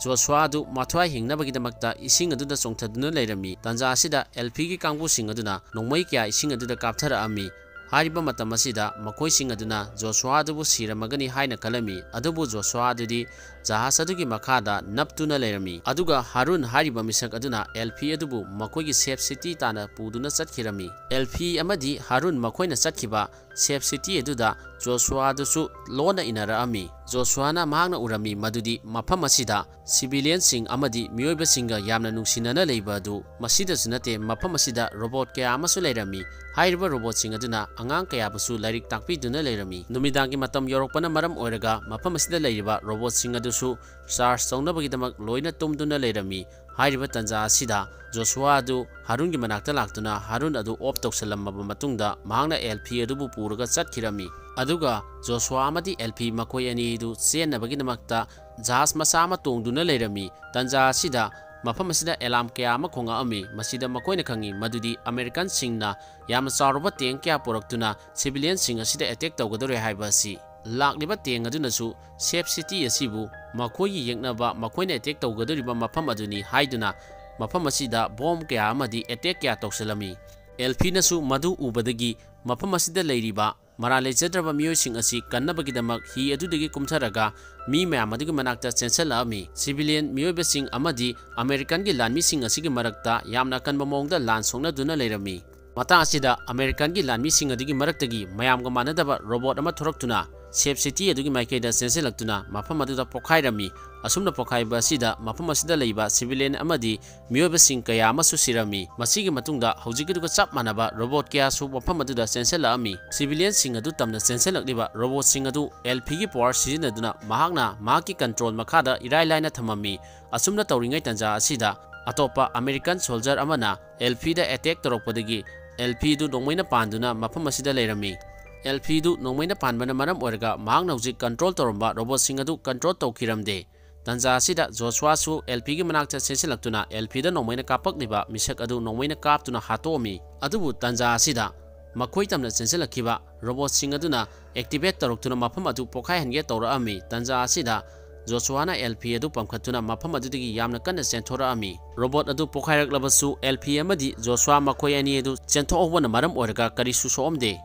ꯖꯣꯁꯨꯋꯥ ꯑꯗꯨ ꯃꯊ꯭ꯋꯥꯏ ꯍꯤꯡꯅꯕꯒꯤꯗꯃꯛꯇ ꯏꯁꯤꯡ ꯑꯗꯨꯗ ꯆꯣꯡꯊꯗꯨꯅ ꯂꯩꯔꯝꯃꯤ꯫ ꯇꯥꯟꯖꯥ ꯑꯁꯤꯗ ꯑꯦꯜꯐꯤꯒꯤ ꯀꯥꯡꯕꯨꯁꯤꯡ ꯑꯗꯨꯅ ꯅꯣꯡꯃꯩ ꯀꯌꯥ ꯏꯁꯤꯡ ꯑꯗꯨꯗ ꯀꯥꯞꯊꯔꯛꯑꯝꯃꯤ꯫ ꯍꯥꯏꯔꯤꯕ ꯃꯇꯝ ꯑꯁꯤꯗ ꯃꯈꯣꯏꯁꯤꯡ ꯑꯗꯨꯅ ꯖꯣꯁꯨꯋꯥ ꯑꯗꯨꯕꯨ ꯁꯤꯔꯝꯃꯒꯅꯤ ꯍꯥꯏꯅ ꯈꯜꯂꯝꯃꯤ, ꯑꯗꯨꯕꯨ ꯖꯣꯁꯨꯋꯥ ꯑꯗꯨꯗꯤ ꯖꯍꯥꯖ ꯑꯗꯨꯒꯤ ꯃꯈꯥꯗ ꯅꯞꯇꯨꯅ ꯂꯩꯔꯝꯃꯤ꯫ ꯑꯗꯨꯒ ꯍꯥꯔꯨꯟ ꯍꯥꯏꯔꯤꯕ ꯃꯤꯁꯛ ꯑꯗꯨꯅ ꯑꯦꯜꯐꯤ ꯑꯗꯨꯕꯨ ꯃꯈꯣꯏꯒꯤ ꯁꯦꯐ ꯁꯤꯇꯤ ꯇꯥꯟꯅ ꯄꯨꯗꯨꯅ ꯆꯠꯈꯤꯔꯝꯃꯤ꯫ ꯑꯦꯜꯐꯤ ꯑꯃꯗꯤ ꯍꯥꯔꯨꯟ ꯃꯈꯣꯏꯅ ꯆꯠꯈꯤꯕ ꯁꯦꯐ ꯁꯤꯇꯤ ꯑꯗꯨꯗ ꯖꯣꯁꯨꯋꯥ ꯑꯗꯨꯁꯨ ꯂꯣꯟꯅ ꯏꯟꯅꯔꯛꯑꯝꯃꯤ꯫ ꯖꯣꯁꯨꯋꯥꯅ ꯃꯍꯥꯛꯅ ꯎꯔꯝꯃꯤ ꯃꯗꯨꯗꯤ ꯃꯐꯝ ꯑꯁꯤꯗ ꯁꯤꯚꯤꯂꯤꯌꯟꯁꯤꯡ ꯑꯃꯗꯤ ꯃꯤꯑꯣꯏꯕꯁꯤꯡꯒ ꯌꯥꯝꯅ ꯅꯨꯡꯁꯤꯅꯅ ꯂꯩꯕ ꯑꯗꯨ꯫ ꯃꯁꯤꯗꯁꯨ ꯅꯠꯇꯦ, ꯃꯐꯝ ꯑꯁꯤꯗ ꯔꯣꯕꯣꯠ ꯀꯌꯥ ꯑꯃꯁꯨ ꯂꯩꯔꯝꯃꯤ꯫ ꯍꯥꯏꯔꯤꯕ ꯔꯣꯕꯣꯠꯁꯤꯡ ꯑꯗꯨꯅ ꯑꯉꯥꯡ ꯀꯌꯥꯕꯨꯁꯨ ꯂꯥꯏꯔꯤꯛ ꯇꯥꯛꯄꯤꯗꯨꯅ ꯂꯩꯔꯝꯃꯤ꯫ ꯅꯨꯃꯤꯗꯥꯡꯒꯤ ꯃꯇꯝ ꯌꯧꯔꯛꯄꯅ ꯃꯔꯝ ꯑꯣꯏꯔꯒ ꯃꯐꯝ ꯑꯁꯤꯗ ꯂꯩꯔꯤꯕ ꯔꯣꯕꯣꯠꯁꯤꯡ ꯑꯗꯨꯁꯨ ꯆꯥꯔꯖ ꯇꯧꯅꯕꯒꯤꯗꯃꯛ ꯂꯣꯏꯅ ꯇꯨꯝꯗꯨꯅ ꯂꯩꯔꯝꯃꯤ꯫ ꯍꯥꯏꯔꯤꯕ ꯇꯥꯟꯖꯥ ꯑꯁꯤꯗ ꯖꯣꯁꯨꯋꯥ ꯑꯗꯨ ꯍꯥꯔꯨꯟꯒꯤ ꯃꯅꯥꯛꯇ ꯂꯥꯛꯇꯨꯅ ꯍꯥꯔꯨꯟ ꯑꯗꯨ ꯑꯣꯐ ꯇꯧꯁꯤꯜꯂꯝꯃꯕ ꯃꯇꯨꯡꯗ ꯃꯍꯥꯛꯅ ꯑꯦꯜꯐꯤ ꯑꯗꯨꯕꯨ ꯄꯨꯔꯒ ꯆꯠꯈꯤꯔꯝꯃꯤ꯫ ꯑꯗꯨꯒ ꯖꯣꯁꯨꯋꯥ ꯑꯃꯗꯤ ꯑꯦꯜꯐꯤ ꯃꯈꯣꯏ ꯑꯅꯤ ꯑꯗꯨ ꯆꯦꯟꯅꯕꯒꯤꯗꯃꯛꯇ ꯖꯍꯥꯖ ꯃꯆꯥ ꯑꯃ ꯇꯣꯡꯗꯨꯅ ꯂꯩꯔꯝꯃꯤ꯫ ꯇꯥꯟꯖꯥ ꯑꯁꯤꯗ ꯃꯐꯝ ꯑꯁꯤꯗ ꯑꯦꯂꯥꯝ ꯀꯌꯥ ꯑꯃ ꯈꯣꯡꯉꯛꯑꯝꯃꯤ꯫ ꯃꯁꯤꯗ ꯃꯈꯣꯏꯅ ꯈꯪꯉꯤ ꯃꯗꯨꯗꯤ ꯑꯃꯦꯔꯤꯀꯟꯁꯤꯡꯅ ꯌꯥꯝꯅ ꯆꯥꯎꯔꯕ ꯇꯦꯡ ꯀꯌꯥ ꯄꯨꯔꯛꯇꯨꯅ ꯁꯤꯚꯤꯂꯤꯌꯟꯁꯤꯡ ꯑꯁꯤꯗ ꯑꯦꯇꯦꯛ ꯇꯧꯒꯗꯧꯔꯦ ꯍꯥꯏꯕ ꯑꯁꯤ꯫ ꯂꯥꯛꯂꯤꯕ ꯇꯦꯡ ꯑꯗꯨꯅꯁꯨ ꯁꯦꯐ ꯁꯤꯇꯤ ꯑꯁꯤꯕꯨ ꯃꯈꯣꯏꯒꯤ ꯌꯦꯛꯅꯕ, ꯃꯈꯣꯏꯅ ꯑꯦꯇꯦꯛ ꯇꯧꯒꯗꯧꯔꯤꯕ ꯃꯐꯝ ꯑꯗꯨꯅꯤ ꯍꯥꯏꯗꯨꯅ ꯃꯐꯝ ꯑꯁꯤꯗ ꯕꯣꯝ ꯀꯌꯥ ꯑꯃꯗꯤ ꯑꯦꯇꯦꯛ ꯀꯌꯥ ꯇꯧꯁꯤꯜꯂꯝꯃꯤ꯫ ꯑꯦꯜꯐꯤꯅꯁꯨ ꯃꯗꯨ ꯎꯕꯗꯒꯤ ꯃꯐꯝ ꯑꯁꯤꯗ ꯂꯩꯔꯤꯕ ꯃꯔꯥꯜ ꯂꯩꯖꯗ꯭ꯔꯕ ꯃꯤꯑꯣꯏꯁꯤꯡ ꯑꯁꯤ ꯀꯟꯅꯕꯒꯤꯗꯃꯛ ꯍꯤ ꯑꯗꯨꯗꯒꯤ ꯀꯨꯝꯊꯔꯒ ꯃꯤ ꯃꯌꯥꯝ ꯑꯗꯨꯒꯤ ꯃꯅꯥꯛꯇ ꯆꯦꯟꯁꯤꯜꯂꯛꯑꯝꯃꯤ꯫ ꯁꯤꯚꯤꯂꯤꯌꯟ ꯃꯤꯑꯣꯏꯕꯁꯤꯡ ꯑꯃꯗꯤ ꯑꯃꯦꯔꯤꯀꯟꯒꯤ ꯂꯥꯟꯃꯤꯁꯤꯡ ꯑꯁꯤꯒꯤ ꯃꯔꯛꯇ ꯌꯥꯝꯅ ꯑꯀꯟꯕ ꯃꯑꯣꯡꯗ ꯂꯥꯟ ꯁꯣꯛꯅꯗꯨꯅ ꯂꯩꯔꯝꯃꯤ꯫ ꯃꯇꯥꯡ ꯑꯁꯤꯗ ꯑꯃꯦꯔꯤꯀꯟꯒꯤ ꯂꯥꯟꯃꯤꯁꯤꯡ ꯑꯗꯨꯒꯤ ꯃꯔꯛꯇꯒꯤ ꯃꯌꯥꯝꯒ ꯃꯥꯟꯅꯗꯕ ꯔꯣꯕꯣꯠ ꯑꯃ ꯊꯣꯔꯛꯇꯨꯅ ꯁꯦꯐ ꯁꯤꯇꯤ ꯑꯗꯨꯒꯤ ꯃꯥꯏꯀꯩꯗ ꯆꯦꯟꯁꯤꯜꯂꯛꯇꯨꯅ ꯃꯐꯝ ꯑꯗꯨꯗ ꯄꯣꯈꯥꯏꯔꯝꯃꯤ꯫ ꯑꯁꯨꯝꯅ ꯄꯣꯈꯥꯏꯕ ꯑꯁꯤꯗ ꯃꯐꯝ ꯑꯁꯤꯗ ꯂꯩꯕ ꯁꯤꯚꯤꯂꯤꯌꯟ ꯑꯃꯗꯤ ꯃꯤꯑꯣꯏꯕꯁꯤꯡ ꯀꯌꯥ ꯑꯃꯁꯨ ꯁꯤꯔꯝꯃꯤ꯫ ꯃꯁꯤꯒꯤ ꯃꯇꯨꯡꯗ ꯍꯧꯖꯤꯛꯀꯤꯗꯨꯒ ꯆꯞ ꯃꯥꯟꯅꯕ ꯔꯣꯕꯣꯠ ꯀꯌꯥꯁꯨ ꯃꯐꯝ ꯑꯗꯨꯗ ꯆꯦꯟꯁꯤꯜꯂꯛꯑꯝꯃꯤ꯫ ꯁꯤꯚꯤꯂꯤꯌꯟꯁꯤꯡ ꯑꯗꯨ ꯇꯝꯅ ꯆꯦꯟꯁꯤꯜꯂꯛꯂꯤꯕ ꯔꯣꯕꯣꯠꯁꯤꯡ ꯑꯗꯨ ꯑꯦꯜꯐꯤꯒꯤ ꯄꯋꯥꯔ ꯁꯤꯖꯤꯟꯅꯗꯨꯅ ꯃꯍꯥꯛꯅ ꯃꯍꯥꯛꯀꯤ ꯀꯟꯇ꯭ꯔꯣꯜ ꯃꯈꯥꯗ ꯏꯔꯥꯏ ꯂꯥꯏꯅ ꯊꯝꯃꯝꯃꯤ꯫ ꯑꯁꯨꯝꯅ ꯇꯧꯔꯤꯉꯩ ꯇꯥꯟꯖꯥ ꯑꯁꯤꯗ ꯑꯇꯣꯞꯄ ꯑꯃꯦꯔꯤꯀꯟ ꯁꯣꯜꯖꯔ ꯑꯃꯅ ꯑꯦꯜꯐꯤꯗ ꯑꯦꯇꯦꯛ ꯇꯧꯔꯛꯄꯗꯒꯤ ꯑꯦꯜꯐꯤꯗꯨ ꯅꯣꯡꯃꯩꯅ ꯄꯥꯟꯗꯨꯅ ꯃꯐꯝ ꯑꯁꯤꯗ ꯂꯩꯔꯝꯃꯤ꯫ ꯑꯦꯜꯐꯤꯗꯨ ꯅꯣꯡꯃꯩꯅ ꯄꯥꯟꯕꯅ ꯃꯔꯝ ꯑꯣꯏꯔꯒ ꯃꯍꯥꯛꯅ ꯍꯧꯖꯤꯛ ꯀꯟꯇ꯭ꯔꯣꯜ ꯇꯧꯔꯝꯕ ꯔꯣꯕꯣꯠꯁꯤꯡ ꯑꯗꯨ ꯀꯟꯇ꯭ꯔꯣꯜ ꯇꯧꯈꯤꯔꯝꯗꯦ꯫ ꯇꯥꯟꯖꯥ ꯑꯁꯤꯗ ꯖꯣꯁꯨꯋꯥꯁꯨ ꯑꯦꯜꯐꯤꯒꯤ ꯃꯅꯥꯛꯇ ꯆꯦꯟꯁꯤꯜꯂꯛꯇꯨꯅ ꯑꯦꯜꯐꯤꯗ ꯅꯣꯡꯃꯩꯅ ꯀꯥꯞꯄꯛꯂꯤꯕ ꯃꯤꯁꯛ ꯑꯗꯨ ꯅꯣꯡꯃꯩꯅ ꯀꯥꯞꯇꯨꯅ ꯍꯥꯠꯇꯣꯛꯑꯝꯃꯤ꯫ ꯑꯗꯨꯕꯨ ꯇꯥꯟꯖꯥ ꯑꯁꯤꯗ ꯃꯈꯣꯏ ꯇꯝꯅ ꯆꯦꯟꯁꯤꯜꯂꯛꯈꯤꯕ ꯔꯣꯕꯣꯠꯁꯤꯡ ꯑꯗꯨꯅ ꯑꯦꯛꯇꯤꯚꯦꯠ ꯇꯧꯔꯛꯇꯨꯅ ꯃꯐꯝ ꯑꯗꯨ ꯄꯣꯈꯥꯏꯍꯟꯒꯦ ꯇꯧꯔꯛꯑꯝꯃꯤ꯫ ꯇꯥꯟꯖꯥ ꯑꯁꯤꯗ ꯖꯣꯁꯨꯋꯥꯅ ꯑꯦꯜꯐꯤ ꯑꯗꯨ ꯄꯝꯈꯠꯇꯨꯅ ꯃꯐꯝ ꯑꯗꯨꯗꯒꯤ ꯌꯥꯝꯅ ꯀꯟꯅ ꯆꯦꯟꯊꯣꯔꯛꯑꯝꯃꯤ꯫ ꯔꯣꯕꯣꯠ ꯑꯗꯨ ꯄꯣꯈꯥꯏꯔꯛꯂꯕꯁꯨ, ꯑꯦꯜꯐꯤ ꯑꯃꯗꯤ ꯖꯣꯁꯨꯋꯥ ꯃꯈꯣꯏ ꯑꯅꯤ ꯑꯗꯨ ꯆꯦꯟꯊꯣꯛꯍꯧꯕꯅ ꯃꯔꯝ ꯑꯣꯏꯔꯒ ꯀꯔꯤꯁꯨ ꯁꯣꯛꯑꯝꯗꯦ꯫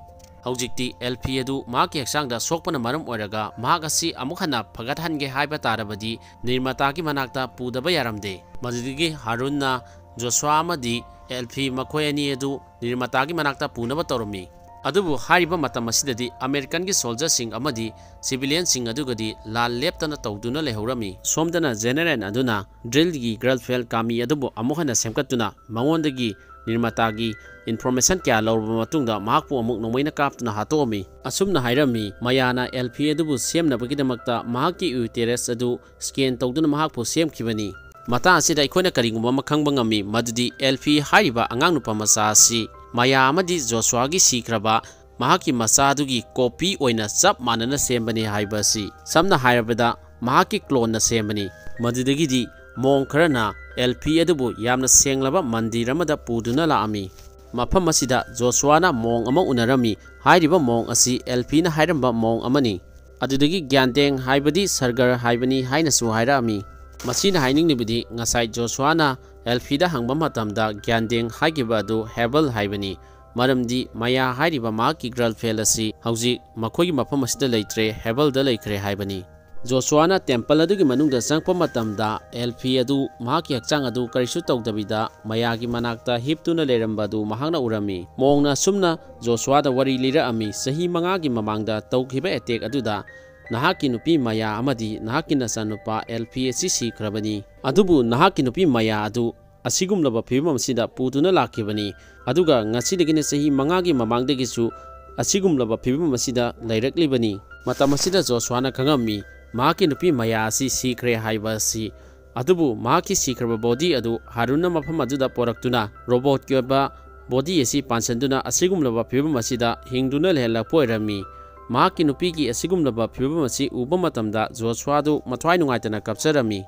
ꯍꯧꯖꯤꯛꯇꯤ ꯑꯦꯜꯐꯤ ꯑꯗꯨ ꯃꯍꯥꯛꯀꯤ ꯍꯛꯆꯥꯡꯗ ꯁꯣꯛꯄꯅ ꯃꯔꯝ ꯑꯣꯏꯔꯒ ꯃꯍꯥꯛ ꯑꯁꯤ ꯑꯃꯨꯛ ꯍꯟꯅ ꯐꯒꯠꯍꯟꯒꯦ ꯍꯥꯏꯕ ꯇꯥꯔꯕꯗꯤ ꯅꯤꯔꯃꯥꯇꯥꯒꯤ ꯃꯅꯥꯛꯇ ꯄꯨꯗꯕ ꯌꯥꯔꯝꯗꯦ꯫ ꯃꯗꯨꯗꯒꯤ ꯍꯥꯔꯨꯟꯅ ꯖꯣꯁꯨꯋꯥ ꯑꯃꯗꯤ ꯑꯦꯜꯐꯤ ꯃꯈꯣꯏ ꯑꯅꯤ ꯑꯗꯨ ꯅꯤꯔꯃꯥꯇꯥꯒꯤ ꯃꯅꯥꯛꯇ ꯄꯨꯅꯕ ꯇꯧꯔꯝꯃꯤ꯫ ꯑꯗꯨꯕꯨ ꯍꯥꯏꯔꯤꯕ ꯃꯇꯝ ꯑꯁꯤꯗꯗꯤ ꯑꯃꯦꯔꯤꯀꯟꯒꯤ ꯁꯣꯜꯖꯔꯁꯤꯡ ꯑꯃꯗꯤ ꯁꯤꯚꯤꯂꯤꯌꯟꯁꯤꯡ ꯑꯗꯨꯒꯗꯤ ꯂꯥꯟ ꯂꯦꯞꯇꯅ ꯇꯧꯗꯨꯅ ꯂꯩꯍꯧꯔꯝꯃꯤ꯫ ꯁꯣꯝꯗꯅ ꯖꯦꯅꯦꯔꯦꯜ ꯑꯗꯨꯅ ꯗ꯭ꯔꯤꯜꯒꯤ ꯒꯔꯜꯐ꯭ꯔꯦꯟ ꯀꯥꯃꯤ ꯑꯗꯨꯕꯨ ꯑꯃꯨꯛ ꯍꯟꯅ ꯁꯦꯝꯒꯠꯇꯨꯅ ꯃꯉꯣꯟꯗꯒꯤ ꯅꯤꯔꯃꯥꯇꯥꯒꯤ ꯏꯟꯐꯣꯔꯃꯦꯁꯟ ꯀꯌꯥ ꯂꯧꯔꯕ ꯃꯇꯨꯡꯗ ꯃꯍꯥꯛꯄꯨ ꯑꯃꯨꯛ ꯅꯣꯡꯃꯩꯅ ꯀꯥꯞꯇꯨꯅ ꯍꯥꯠꯇꯣꯛꯑꯝꯃꯤ꯫ ꯑꯁꯨꯝꯅ ꯍꯥꯏꯔꯝꯃꯤ, ꯃꯌꯥꯅ ꯑꯦꯜꯐꯤ ꯑꯗꯨꯕꯨ ꯁꯦꯝꯅꯕꯒꯤꯗꯃꯛꯇ ꯃꯍꯥꯛꯀꯤ ꯌꯨꯇꯦꯔꯁ ꯑꯗꯨ ꯁ꯭ꯀꯦꯟ ꯇꯧꯗꯨꯅ ꯃꯍꯥꯛꯄꯨ ꯁꯦꯝꯈꯤꯕꯅꯤ꯫ ꯃꯇꯥꯡ ꯑꯁꯤꯗ ꯑꯩꯈꯣꯏꯅ ꯀꯔꯤꯒꯨꯝꯕ ꯑꯃ ꯈꯪꯕ ꯉꯝꯃꯤ, ꯃꯗꯨꯗꯤ ꯑꯦꯜꯐꯤ ꯍꯥꯏꯔꯤꯕ ꯑꯉꯥꯡ ꯅꯨꯄꯥ ꯃꯆꯥ ꯑꯁꯤ ꯃꯌꯥ ꯑꯃꯗꯤ ꯖꯣꯁꯨꯋꯥꯒꯤ ꯁꯤꯈ꯭ꯔꯕ ꯃꯍꯥꯛꯀꯤ ꯃꯆꯥꯗꯨꯒꯤ ꯀꯣꯄꯤ ꯑꯣꯏꯅ ꯆꯞ ꯃꯥꯟꯅꯅ ꯁꯦꯝꯕꯅꯤ ꯍꯥꯏꯕ ꯑꯁꯤ꯫ ꯁꯝꯅ ꯍꯥꯏꯔꯕꯗ, ꯃꯍꯥꯛꯀꯤ ꯀ꯭ꯂꯣꯟꯅ ꯁꯦꯝꯕꯅꯤ꯫ ꯃꯗꯨꯗꯒꯤꯗꯤ ꯃꯣꯡ ꯈꯔꯅ ꯑꯦꯜꯐꯤ ꯑꯗꯨꯕꯨ ꯌꯥꯝꯅ ꯁꯦꯡꯂꯕ ꯃꯟꯗꯤꯔ ꯑꯃꯗ ꯄꯨꯗꯨꯅ ꯂꯥꯛꯑꯝꯃꯤ꯫ ꯃꯐꯝ ꯑꯁꯤꯗ ꯖꯣꯁꯨꯋꯥꯅ ꯃꯣꯡ ꯑꯃ ꯎꯅꯔꯝꯃꯤ꯫ ꯍꯥꯏꯔꯤꯕ ꯃꯣꯡ ꯑꯁꯤ ꯑꯦꯜꯐꯤꯅ ꯍꯥꯏꯔꯝꯕ ꯃꯣꯡ ꯑꯃꯅꯤ꯫ ꯑꯗꯨꯗꯒꯤ ꯒ꯭ꯌꯥꯟꯗꯦꯡ ꯍꯥꯏꯕꯗꯤ ꯁꯔꯒꯔ ꯍꯥꯏꯕꯅꯤ ꯍꯥꯏꯅꯁꯨ ꯍꯥꯏꯔꯛꯑꯝꯃꯤ꯫ ꯃꯁꯤꯅ ꯍꯥꯏꯅꯤꯡꯂꯤꯕꯗꯤ ꯉꯁꯥꯏ ꯖꯣꯁꯨꯋꯥꯅ ꯑꯦꯜꯐꯤꯗ ꯍꯪꯕ ꯃꯇꯝꯗ ꯒ꯭ꯌꯥꯟꯗꯦꯡ ꯍꯥꯏꯈꯤꯕ ꯑꯗꯨ ꯍꯦꯕꯜ ꯍꯥꯏꯕꯅꯤ꯫ ꯃꯔꯝꯗꯤ ꯃꯌꯥ ꯍꯥꯏꯔꯤꯕ ꯃꯍꯥꯛꯀꯤ ꯒꯔꯜꯐ꯭ꯔꯦꯟ ꯑꯁꯤ ꯍꯧꯖꯤꯛ ꯃꯈꯣꯏꯒꯤ ꯃꯐꯝ ꯑꯁꯤꯗ ꯂꯩꯇ꯭ꯔꯦ, ꯍꯦꯕꯜꯗ ꯂꯩꯈ꯭ꯔꯦ ꯍꯥꯏꯕꯅꯤ꯫ ꯖꯣꯁꯨꯋꯥꯅ ꯇꯦꯝꯄꯜ ꯑꯗꯨꯒꯤ ꯃꯅꯨꯡꯗ ꯆꯪꯂꯛꯄ ꯃꯇꯝꯗ ꯑꯦꯜꯐꯤ ꯑꯗꯨ ꯃꯍꯥꯛꯀꯤ ꯍꯛꯆꯥꯡ ꯑꯗꯨ ꯀꯔꯤꯁꯨ ꯇꯧꯗꯕꯤꯗ ꯃꯌꯥꯒꯤ ꯃꯅꯥꯛꯇ ꯍꯤꯞꯇꯨꯅ ꯂꯩꯔꯝꯕ ꯑꯗꯨ ꯃꯍꯥꯛꯅ ꯎꯔꯝꯃꯤ꯫ ꯃꯣꯡꯅ ꯑꯁꯨꯝꯅ ꯖꯣꯁꯨꯋꯥꯗ ꯋꯥꯔꯤ ꯂꯤꯔꯛꯑꯝꯃꯤ, "ꯆꯍꯤ ꯃꯉꯥꯒꯤ ꯃꯃꯥꯡꯗ ꯇꯧꯈꯤꯕ ꯑꯦꯇꯦꯛ ꯑꯗꯨꯗ ꯅꯍꯥꯛꯀꯤ ꯅꯨꯄꯤ ꯃꯌꯥ ꯑꯃꯗꯤ ꯅꯍꯥꯛꯀꯤ ꯅꯆꯥꯅꯨꯄꯥ ꯑꯦꯜꯐꯤ ꯑꯁꯤ ꯁꯤꯈ꯭ꯔꯕꯅꯤ꯫ ꯑꯗꯨꯕꯨ ꯅꯍꯥꯛꯀꯤ ꯅꯨꯄꯤ ꯃꯌꯥ ꯑꯗꯨ ꯑꯁꯤꯒꯨꯝꯂꯕ ꯐꯤꯕꯝ ꯑꯁꯤꯗ ꯄꯨꯗꯨꯅ ꯂꯥꯛꯈꯤꯕꯅꯤ꯫ ꯑꯗꯨꯒ ꯉꯁꯤꯗꯒꯤꯅ ꯆꯍꯤ ꯃꯉꯥꯒꯤ ꯃꯃꯥꯡꯗꯒꯤꯁꯨ ꯑꯁꯤꯒꯨꯝꯂꯕ ꯐꯤꯕꯝ ꯑꯁꯤꯗ ꯂꯩꯔꯛꯂꯤꯕꯅꯤ"꯫ ꯃꯇꯝ ꯑꯁꯤꯗ ꯖꯣꯁꯨꯋꯥꯅ ꯈꯪꯉꯝꯃꯤ, ꯃꯍꯥꯛꯀꯤ ꯅꯨꯄꯤ ꯃꯌꯥ ꯑꯁꯤ ꯁꯤꯈ꯭ꯔꯦ ꯍꯥꯏꯕ ꯑꯁꯤ꯫ ꯑꯗꯨꯕꯨ ꯃꯍꯥꯛꯀꯤ ꯁꯤꯈ꯭ꯔꯕ ꯕꯣꯗꯤ ꯑꯗꯨ ꯍꯥꯔꯨꯟꯅ ꯃꯐꯝ ꯑꯗꯨꯗ ꯄꯣꯔꯛꯇꯨꯅ ꯔꯣꯕꯣꯠꯀꯤ ꯑꯣꯏꯕ ꯕꯣꯗꯤ ꯑꯁꯤ ꯄꯥꯟꯁꯤꯟꯗꯨꯅ ꯑꯁꯤꯒꯨꯝꯂꯕ ꯐꯤꯕꯝ ꯑꯁꯤꯗ ꯍꯤꯡꯗꯨꯅ ꯂꯩꯍꯜꯂꯛꯄ ꯑꯣꯏꯔꯝꯃꯤ꯫ ꯃꯍꯥꯛꯀꯤ ꯅꯨꯄꯤꯒꯤ ꯑꯁꯤꯒꯨꯝꯂꯕ ꯐꯤꯕꯝ ꯑꯁꯤ ꯎꯕ ꯃꯇꯝꯗ ꯖꯣꯁꯨꯋꯥꯗꯨ ꯃꯊ꯭ꯋꯥꯏ ꯅꯨꯡꯉꯥꯏꯇꯅ ꯀꯞꯆꯔꯝꯃꯤ꯫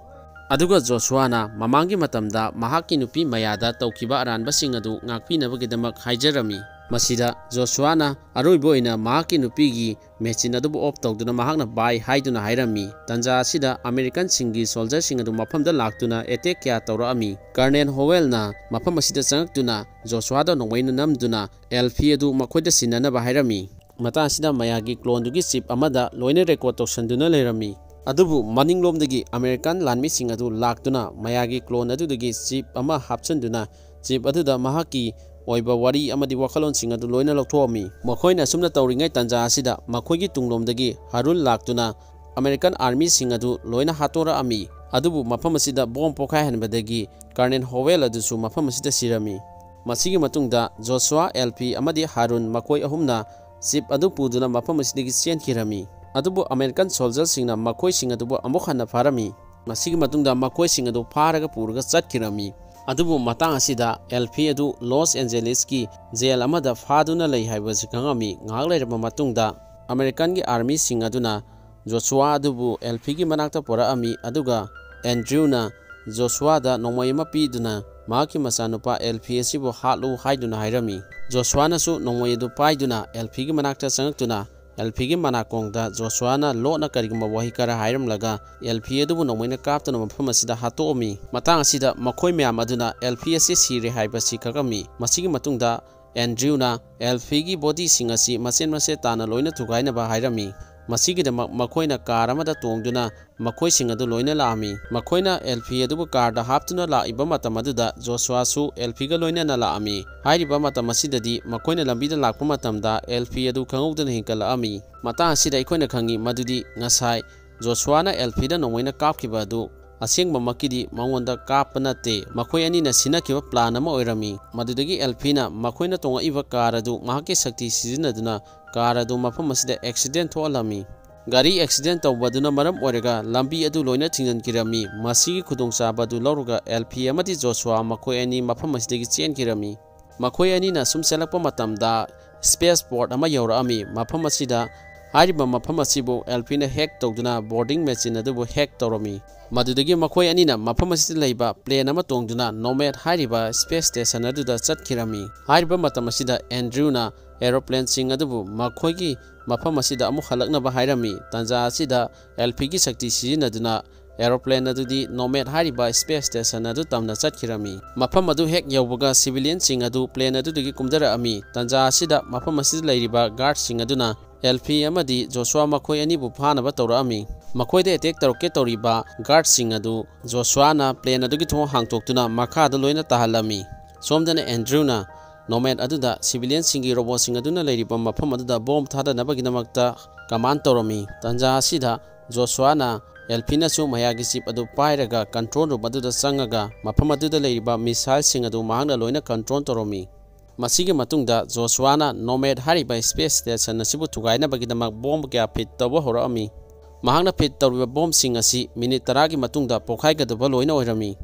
ꯑꯗꯨꯒ ꯖꯣꯁꯨꯋꯥꯅ ꯃꯃꯥꯡꯒꯤ ꯃꯇꯝꯗ ꯃꯍꯥꯛꯀꯤ ꯅꯨꯄꯤ ꯃꯌꯥꯗ ꯇꯧꯈꯤꯕ ꯑꯔꯥꯟꯕꯁꯤꯡ ꯑꯗꯨ ꯉꯥꯛꯄꯤꯅꯕꯒꯤꯗꯃꯛ ꯍꯥꯏꯖꯔꯝꯃꯤ꯫ ꯃꯁꯤꯗ ꯖꯣꯁꯨꯋꯥꯅ ꯑꯔꯣꯏꯕ ꯑꯣꯏꯅ ꯃꯍꯥꯛꯀꯤ ꯅꯨꯄꯤꯒꯤ ꯃꯦꯆꯤꯟ ꯑꯗꯨꯕꯨ ꯑꯣꯐ ꯇꯧꯗꯨꯅ ꯃꯍꯥꯛꯅ "ꯕꯥꯏ" ꯍꯥꯏꯗꯨꯅ ꯍꯥꯏꯔꯝꯃꯤ꯫ ꯇꯟꯖꯥ ꯑꯁꯤꯗ ꯑꯃꯦꯔꯤꯀꯟꯁꯤꯡꯒꯤ ꯁꯣꯜꯖꯔꯁꯤꯡ ꯑꯗꯨ ꯃꯐꯝꯗ ꯂꯥꯛꯇꯨꯅ ꯑꯦꯇꯦꯛ ꯀꯌꯥ ꯇꯧꯔꯛꯑꯝꯃꯤ꯫ ꯀꯔꯅꯦꯜ ꯍꯣꯋꯦꯜꯅ ꯃꯐꯝ ꯑꯁꯤꯗ ꯆꯪꯉꯛꯇꯨꯅ ꯖꯣꯁꯨꯋꯥꯗ ꯅꯣꯡꯃꯩꯅ ꯅꯝꯗꯨꯅ ꯑꯦꯜꯐꯤ ꯑꯗꯨ ꯃꯈꯣꯏꯗ ꯁꯤꯟꯅꯅꯕ ꯍꯥꯏꯔꯝꯃꯤ꯫ ꯃꯇꯥꯡ ꯑꯁꯤꯗ ꯃꯌꯥꯒꯤ ꯀ꯭ꯂꯣꯟꯗꯨꯒꯤ ꯆꯤꯞ ꯑꯃꯗ ꯂꯣꯏꯅ ꯔꯦꯀꯣꯔꯗ ꯇꯧꯁꯟꯗꯨꯅ ꯂꯩꯔꯝꯃꯤ꯫ ꯑꯗꯨꯕꯨ ꯃꯅꯤꯡꯂꯣꯝꯗꯒꯤ ꯑꯃꯦꯔꯤꯀꯟ ꯂꯥꯟꯃꯤꯁꯤꯡ ꯑꯗꯨ ꯂꯥꯛꯇꯨꯅ ꯃꯌꯥꯒꯤ ꯀ꯭ꯂꯣꯟ ꯑꯗꯨꯗꯒꯤ ꯆꯤꯞ ꯑꯃ ꯍꯥꯞꯆꯤꯟꯗꯨꯅ ꯆꯤꯞ ꯑꯗꯨꯗ ꯃꯍꯥꯛꯀꯤ ꯑꯣꯏꯕ ꯋꯥꯔꯤ ꯑꯃꯗꯤ ꯋꯥꯈꯜꯂꯣꯟꯁꯤꯡ ꯑꯗꯨ ꯂꯣꯏꯅ ꯂꯧꯊꯣꯛꯑꯝꯃꯤ꯫ ꯃꯈꯣꯏꯅ ꯑꯁꯨꯝꯅ ꯇꯧꯔꯤꯉꯩ ꯇꯥꯟꯖꯥ ꯑꯁꯤꯗ ꯃꯈꯣꯏꯒꯤ ꯇꯨꯡꯂꯣꯝꯗꯒꯤ ꯍꯥꯔꯨꯟ ꯂꯥꯛꯇꯨꯅ ꯑꯃꯦꯔꯤꯀꯟ ꯑꯥꯔꯃꯤꯁꯤꯡ ꯑꯗꯨ ꯂꯣꯏꯅ ꯍꯥꯠꯇꯣꯔꯛꯑꯝꯃꯤ꯫ ꯑꯗꯨꯕꯨ ꯃꯐꯝ ꯑꯁꯤꯗ ꯕꯣꯝ ꯄꯣꯈꯥꯏꯍꯟꯕꯗꯒꯤ ꯀꯔꯅꯦꯜ ꯍꯣꯋꯦꯜ ꯑꯗꯨꯁꯨ ꯃꯐꯝ ꯑꯁꯤꯗ ꯁꯤꯔꯝꯃꯤ꯫ ꯃꯁꯤꯒꯤ ꯃꯇꯨꯡꯗ ꯖꯣꯁꯨꯋꯥ, ꯑꯦꯜꯐꯤ ꯑꯃꯗꯤ ꯍꯥꯔꯨꯟ ꯃꯈꯣꯏ ꯑꯍꯨꯝꯅ ꯆꯤꯞ ꯑꯗꯨ ꯄꯨꯗꯨꯅ ꯃꯐꯝ ꯑꯁꯤꯗꯒꯤ ꯆꯦꯟꯈꯤꯔꯝꯃꯤ꯫ ꯑꯗꯨꯕꯨ ꯑꯃꯦꯔꯤꯀꯟ ꯁꯣꯜꯖꯔꯁꯤꯡꯅ ꯃꯈꯣꯏꯁꯤꯡ ꯑꯗꯨꯕꯨ ꯑꯃꯨꯛ ꯍꯟꯅ ꯐꯥꯔꯝꯃꯤ꯫ ꯃꯁꯤꯒꯤ ꯃꯇꯨꯡꯗ ꯃꯈꯣꯏꯁꯤꯡ ꯑꯗꯨ ꯐꯥꯔꯒ ꯄꯨꯔꯒ ꯆꯠꯈꯤꯔꯝꯃꯤ꯫ ꯑꯗꯨꯕꯨ ꯃꯇꯥꯡ ꯑꯁꯤꯗ ꯑꯦꯜꯐꯤ ꯑꯗꯨ ꯂꯣꯁ ꯑꯦꯟꯖꯦꯂꯤꯁꯀꯤ ꯖꯦꯜ ꯑꯃꯗ ꯐꯥꯗꯨꯅ ꯂꯩ ꯍꯥꯏꯕꯁꯤ ꯈꯪꯉꯝꯃꯤ꯫ ꯉꯥꯏꯍꯥꯛ ꯂꯩꯔꯕ ꯃꯇꯨꯡꯗ ꯑꯃꯦꯔꯤꯀꯟꯒꯤ ꯑꯥꯔꯃꯤꯁꯤꯡ ꯑꯗꯨꯅ ꯖꯣꯁꯨꯋꯥ ꯑꯗꯨꯕꯨ ꯑꯦꯜꯐꯤꯒꯤ ꯃꯅꯥꯛꯇ ꯄꯨꯔꯛꯑꯝꯃꯤ, ꯑꯗꯨꯒ ꯑꯦꯟꯗ꯭ꯔꯤꯎꯅ ꯖꯣꯁꯨꯋꯥꯗ ꯅꯣꯡꯃꯩ ꯑꯃ ꯄꯤꯗꯨꯅ ꯃꯍꯥꯛꯀꯤ ꯃꯆꯥꯅꯨꯄꯥ ꯑꯦꯜꯐꯤ ꯑꯁꯤꯕꯨ ꯍꯥꯠꯂꯨ ꯍꯥꯏꯗꯨꯅ ꯍꯥꯏꯔꯝꯃꯤ꯫ ꯖꯣꯁꯨꯋꯥꯅꯁꯨ ꯅꯣꯡꯃꯩ ꯑꯗꯨ ꯄꯥꯏꯗꯨꯅ ꯑꯦꯜꯐꯤꯒꯤ ꯃꯅꯥꯛꯇ ꯆꯪꯉꯛꯇꯨꯅ ꯑꯦꯜꯐꯤꯒꯤ ꯃꯅꯥꯀꯣꯡꯗ ꯖꯣꯁꯨꯋꯥꯅ ꯂꯣꯠꯅ ꯀꯔꯤꯒꯨꯝꯕ ꯋꯥꯍꯩ ꯈꯔ ꯍꯥꯏꯔꯝꯂꯒ ꯑꯦꯜꯐꯤ ꯑꯗꯨꯕꯨ ꯅꯣꯡꯃꯩꯅ ꯀꯥꯞꯇꯨꯅ ꯃꯐꯝ ꯑꯁꯤꯗ ꯍꯥꯠꯇꯣꯛꯑꯝꯃꯤ꯫ ꯃꯇꯥꯡ ꯑꯁꯤꯗ ꯃꯈꯣꯏ ꯃꯌꯥꯝ ꯑꯗꯨꯅ ꯑꯦꯜꯐꯤ ꯑꯁꯤ ꯁꯤꯔꯦ ꯍꯥꯏꯕꯁꯤ ꯈꯪꯉꯝꯃꯤ꯫ ꯃꯁꯤꯒꯤ ꯃꯇꯨꯡꯗ ꯑꯦꯟꯗ꯭ꯔꯤꯎꯅ ꯑꯦꯜꯐꯤꯒꯤ ꯕꯣꯗꯤꯁꯤꯡ ꯑꯁꯤ ꯃꯆꯦꯠ ꯃꯆꯦꯠ ꯇꯥꯅ ꯂꯣꯏꯅ ꯊꯨꯒꯥꯏꯅꯕ ꯍꯥꯏꯔꯝꯃꯤ꯫ ꯃꯁꯤꯒꯤꯗꯃꯛ ꯃꯈꯣꯏꯅ ꯀꯥꯔ ꯑꯃꯗ ꯇꯣꯡꯗꯨꯅ ꯃꯈꯣꯏꯁꯤꯡ ꯑꯗꯨ ꯂꯣꯏꯅ ꯂꯥꯛꯑꯝꯃꯤ꯫ ꯃꯈꯣꯏꯅ ꯑꯦꯜꯐꯤ ꯑꯗꯨꯕꯨ ꯀꯥꯔꯗ ꯍꯥꯞꯇꯨꯅ ꯂꯥꯛꯏꯕ ꯃꯇꯝ ꯑꯗꯨꯗ ꯖꯣꯁꯨꯋꯥꯁꯨ ꯑꯦꯜꯐꯤꯒ ꯂꯣꯏꯅꯅ ꯂꯥꯛꯑꯝꯃꯤ꯫ ꯍꯥꯏꯔꯤꯕ ꯃꯇꯝ ꯑꯁꯤꯗꯗꯤ ꯃꯈꯣꯏꯅ ꯂꯝꯕꯤꯗ ꯂꯥꯛꯄ ꯃꯇꯝꯗ ꯑꯦꯜꯐꯤ ꯑꯗꯨ ꯈꯪꯍꯧꯗꯅ ꯍꯦꯟꯒꯠꯂꯛꯑꯝꯃꯤ꯫ ꯃꯇꯥꯡ ꯑꯁꯤꯗ ꯑꯩꯈꯣꯏꯅ ꯈꯪꯉꯤ ꯃꯗꯨꯗꯤ ꯉꯁꯥꯏ ꯖꯣꯁꯨꯋꯥꯅ ꯑꯦꯜꯐꯤꯗ ꯅꯣꯡꯃꯩꯅ ꯀꯥꯞꯈꯤꯕ ꯑꯗꯨ ꯑꯁꯦꯡꯕꯃꯛꯀꯤꯗꯤ ꯃꯉꯣꯟꯗ ꯀꯥꯞꯄ ꯅꯠꯇꯦ, ꯃꯈꯣꯏ ꯑꯅꯤꯅ ꯁꯤꯟꯅꯈꯤꯕ ꯄ꯭ꯂꯥꯟ ꯑꯃ ꯑꯣꯏꯔꯝꯃꯤ꯫ ꯃꯗꯨꯗꯒꯤ ꯑꯦꯜꯐꯤꯅ ꯃꯈꯣꯏꯅ ꯇꯣꯡꯉꯛꯏꯕ ꯀꯥꯔ ꯑꯗꯨ ꯃꯍꯥꯛꯀꯤ ꯁꯛꯇꯤ ꯁꯤꯖꯤꯟꯅꯗꯨꯅ ꯀꯥꯔ ꯑꯗꯨ ꯃꯐꯝ ꯑꯁꯤꯗ ꯑꯦꯛꯁꯤꯗꯦꯟ ꯊꯣꯛꯍꯜꯂꯝꯃꯤ꯫ ꯒꯥꯔꯤ ꯑꯦꯛꯁꯤꯗꯦꯟ ꯇꯧꯕꯗꯨꯅ ꯃꯔꯝ ꯑꯣꯏꯔꯒ ꯂꯝꯕꯤ ꯑꯗꯨ ꯂꯣꯏꯅ ꯊꯤꯡꯖꯤꯟꯈꯤꯔꯝꯃꯤ꯫ ꯃꯁꯤꯒꯤ ꯈꯨꯗꯣꯡꯆꯥꯕ ꯑꯗꯨ ꯂꯧꯔꯒ ꯑꯦꯜꯐꯤ ꯑꯃꯗꯤ ꯖꯣꯁꯨꯋꯥ ꯃꯈꯣꯏ ꯑꯅꯤ ꯃꯐꯝ ꯑꯁꯤꯗꯒꯤ ꯆꯦꯟꯈꯤꯔꯝꯃꯤ꯫ ꯃꯈꯣꯏ ꯑꯅꯤꯅ ꯁꯨꯝ ꯆꯦꯜꯂꯛꯄ ꯃꯇꯝꯗ ꯁ꯭ꯄꯦꯁ ꯄꯣꯔꯠ ꯑꯃ ꯌꯧꯔꯛꯑꯝꯃꯤ꯫ ꯃꯐꯝ ꯑꯁꯤꯗ ꯍꯥꯏꯔꯤꯕ ꯃꯐꯝ ꯑꯁꯤꯕꯨ ꯑꯦꯜꯐꯤꯅ ꯍꯦꯛ ꯇꯧꯗꯨꯅ ꯕꯣꯔꯗꯤꯡ ꯃꯦꯆꯤꯟ ꯑꯗꯨꯕꯨ ꯍꯦꯛ ꯇꯧꯔꯝꯃꯤ꯫ ꯃꯗꯨꯗꯒꯤ ꯃꯈꯣꯏ ꯑꯅꯤꯅ ꯃꯐꯝ ꯑꯁꯤꯗ ꯂꯩꯕ ꯄ꯭ꯂꯦꯟ ꯑꯃ ꯇꯣꯡꯗꯨꯅ ꯅꯣꯃꯦꯗ ꯍꯥꯏꯔꯤꯕ ꯁ꯭ꯄꯦꯁ ꯁ꯭ꯇꯦꯁꯟ ꯑꯗꯨꯗ ꯆꯠꯈꯤꯔꯝꯃꯤ꯫ ꯍꯥꯏꯔꯤꯕ ꯃꯇꯝ ꯑꯁꯤꯗ ꯑꯦꯟꯗ꯭ꯔꯨꯅ ꯑꯦꯔꯣꯄ꯭ꯂꯦꯟꯁꯤꯡ ꯑꯗꯨꯕꯨ ꯃꯈꯣꯏꯒꯤ ꯃꯐꯝ ꯑꯁꯤꯗ ꯑꯃꯨꯛ ꯍꯜꯂꯛꯅꯕ ꯍꯥꯏꯔꯝꯃꯤ꯫ ꯇꯥꯟꯖꯥ ꯑꯁꯤꯗ ꯑꯦꯜꯐꯤꯒꯤ ꯁꯛꯇꯤ ꯁꯤꯖꯤꯟꯅꯗꯨꯅ ꯑꯦꯔꯣꯄ꯭ꯂꯦꯟ ꯑꯗꯨꯗꯤ ꯅꯣꯃꯦꯗ ꯍꯥꯏꯔꯤꯕ ꯁ꯭ꯄꯦꯁ ꯁ꯭ꯇꯦꯁꯟ ꯑꯗꯨ ꯇꯝꯅ ꯆꯠꯈꯤꯔꯝꯃꯤ꯫ ꯃꯐꯝ ꯑꯗꯨ ꯍꯦꯛ ꯌꯧꯕꯒ ꯁꯤꯚꯤꯂꯤꯌꯟꯁꯤꯡ ꯑꯗꯨ ꯄ꯭ꯂꯦꯟ ꯑꯗꯨꯗꯒꯤ ꯀꯨꯝꯊꯔꯛꯑꯝꯃꯤ꯫ ꯇꯥꯟꯖꯥ ꯑꯁꯤꯗ ꯃꯐꯝ ꯑꯁꯤꯗ ꯂꯩꯔꯤꯕ ꯒꯥꯔꯗꯁꯤꯡ ꯑꯗꯨꯅ ꯑꯦꯜꯐꯤ ꯑꯃꯗꯤ ꯖꯣꯁꯨꯋꯥ ꯃꯈꯣꯏ ꯑꯅꯤꯕꯨ ꯐꯥꯅꯕ ꯇꯧꯔꯛꯑꯝꯃꯤ꯫ ꯃꯈꯣꯏꯗ ꯑꯦꯇꯦꯛ ꯇꯧꯔꯛꯀꯦ ꯇꯧꯔꯤꯕ ꯒꯥꯔꯗꯁꯤꯡ ꯑꯗꯨ ꯖꯣꯁꯨꯋꯥꯅ ꯄ꯭ꯂꯦꯟ ꯑꯗꯨꯒꯤ ꯊꯣꯡ ꯍꯥꯡꯇꯣꯛꯇꯨꯅ ꯃꯈꯥꯗ ꯂꯣꯏꯅ ꯇꯥꯍꯜꯂꯝꯃꯤ꯫ ꯁꯣꯝꯗꯅ ꯑꯦꯟꯗ꯭ꯔꯨꯅ ꯅꯣꯃꯦꯗ ꯑꯗꯨꯗ ꯁꯤꯚꯤꯂꯤꯌꯟꯁꯤꯡꯒꯤ ꯔꯣꯕꯣꯠꯁꯤꯡ ꯑꯗꯨꯅ ꯂꯩꯔꯤꯕ ꯃꯐꯝ ꯑꯗꯨꯗ ꯕꯣꯝ ꯊꯥꯗꯅꯕꯒꯤꯗꯃꯛꯇ ꯀꯃꯥꯟ ꯇꯧꯔꯝꯃꯤ꯫ ꯇꯥꯟꯖꯥ ꯑꯁꯤꯗ ꯖꯣꯁꯨꯋꯥꯅ ꯑꯦꯜꯐꯤꯅꯁꯨ ꯃꯌꯥꯒꯤ ꯆꯤꯞ ꯑꯗꯨ ꯄꯥꯏꯔꯒ ꯀꯟꯇ꯭ꯔꯣꯜ ꯔꯨꯝ ꯑꯗꯨꯗ ꯆꯪꯉꯒ ꯃꯐꯝ ꯑꯗꯨꯗ ꯂꯩꯔꯤꯕ ꯃꯤꯁꯥꯏꯜꯁꯤꯡ ꯑꯗꯨ ꯃꯍꯥꯛꯅ ꯂꯣꯏꯅ ꯀꯟꯇ꯭ꯔꯣꯜ ꯇꯧꯔꯝꯃꯤ꯫ ꯃꯁꯤꯒꯤ ꯃꯇꯨꯡꯗ ꯖꯣꯁꯨꯋꯥꯅ ꯅꯣꯃꯦꯗ ꯍꯥꯏꯔꯤꯕ ꯁ꯭ꯄꯦꯁ ꯁ꯭ꯇꯦꯁꯟ ꯑꯁꯤꯕꯨ ꯊꯨꯒꯥꯏꯅꯕꯒꯤꯗꯃꯛ ꯕꯣꯝ ꯀꯌꯥ ꯐꯤꯠ ꯇꯧꯕ ꯍꯧꯔꯛꯑꯝꯃꯤ꯫ ꯃꯍꯥꯛꯅ ꯐꯤꯠ ꯇꯧꯔꯤꯕ ꯕꯣꯝꯁꯤꯡ ꯑꯁꯤ ꯃꯤꯅꯤꯠ ꯇꯔꯥꯒꯤ ꯃꯇꯨꯡꯗ ꯄꯣꯈꯥꯏꯒꯗꯕ ꯂꯣꯏꯅ ꯑꯣꯏꯔꯝꯃꯤ꯫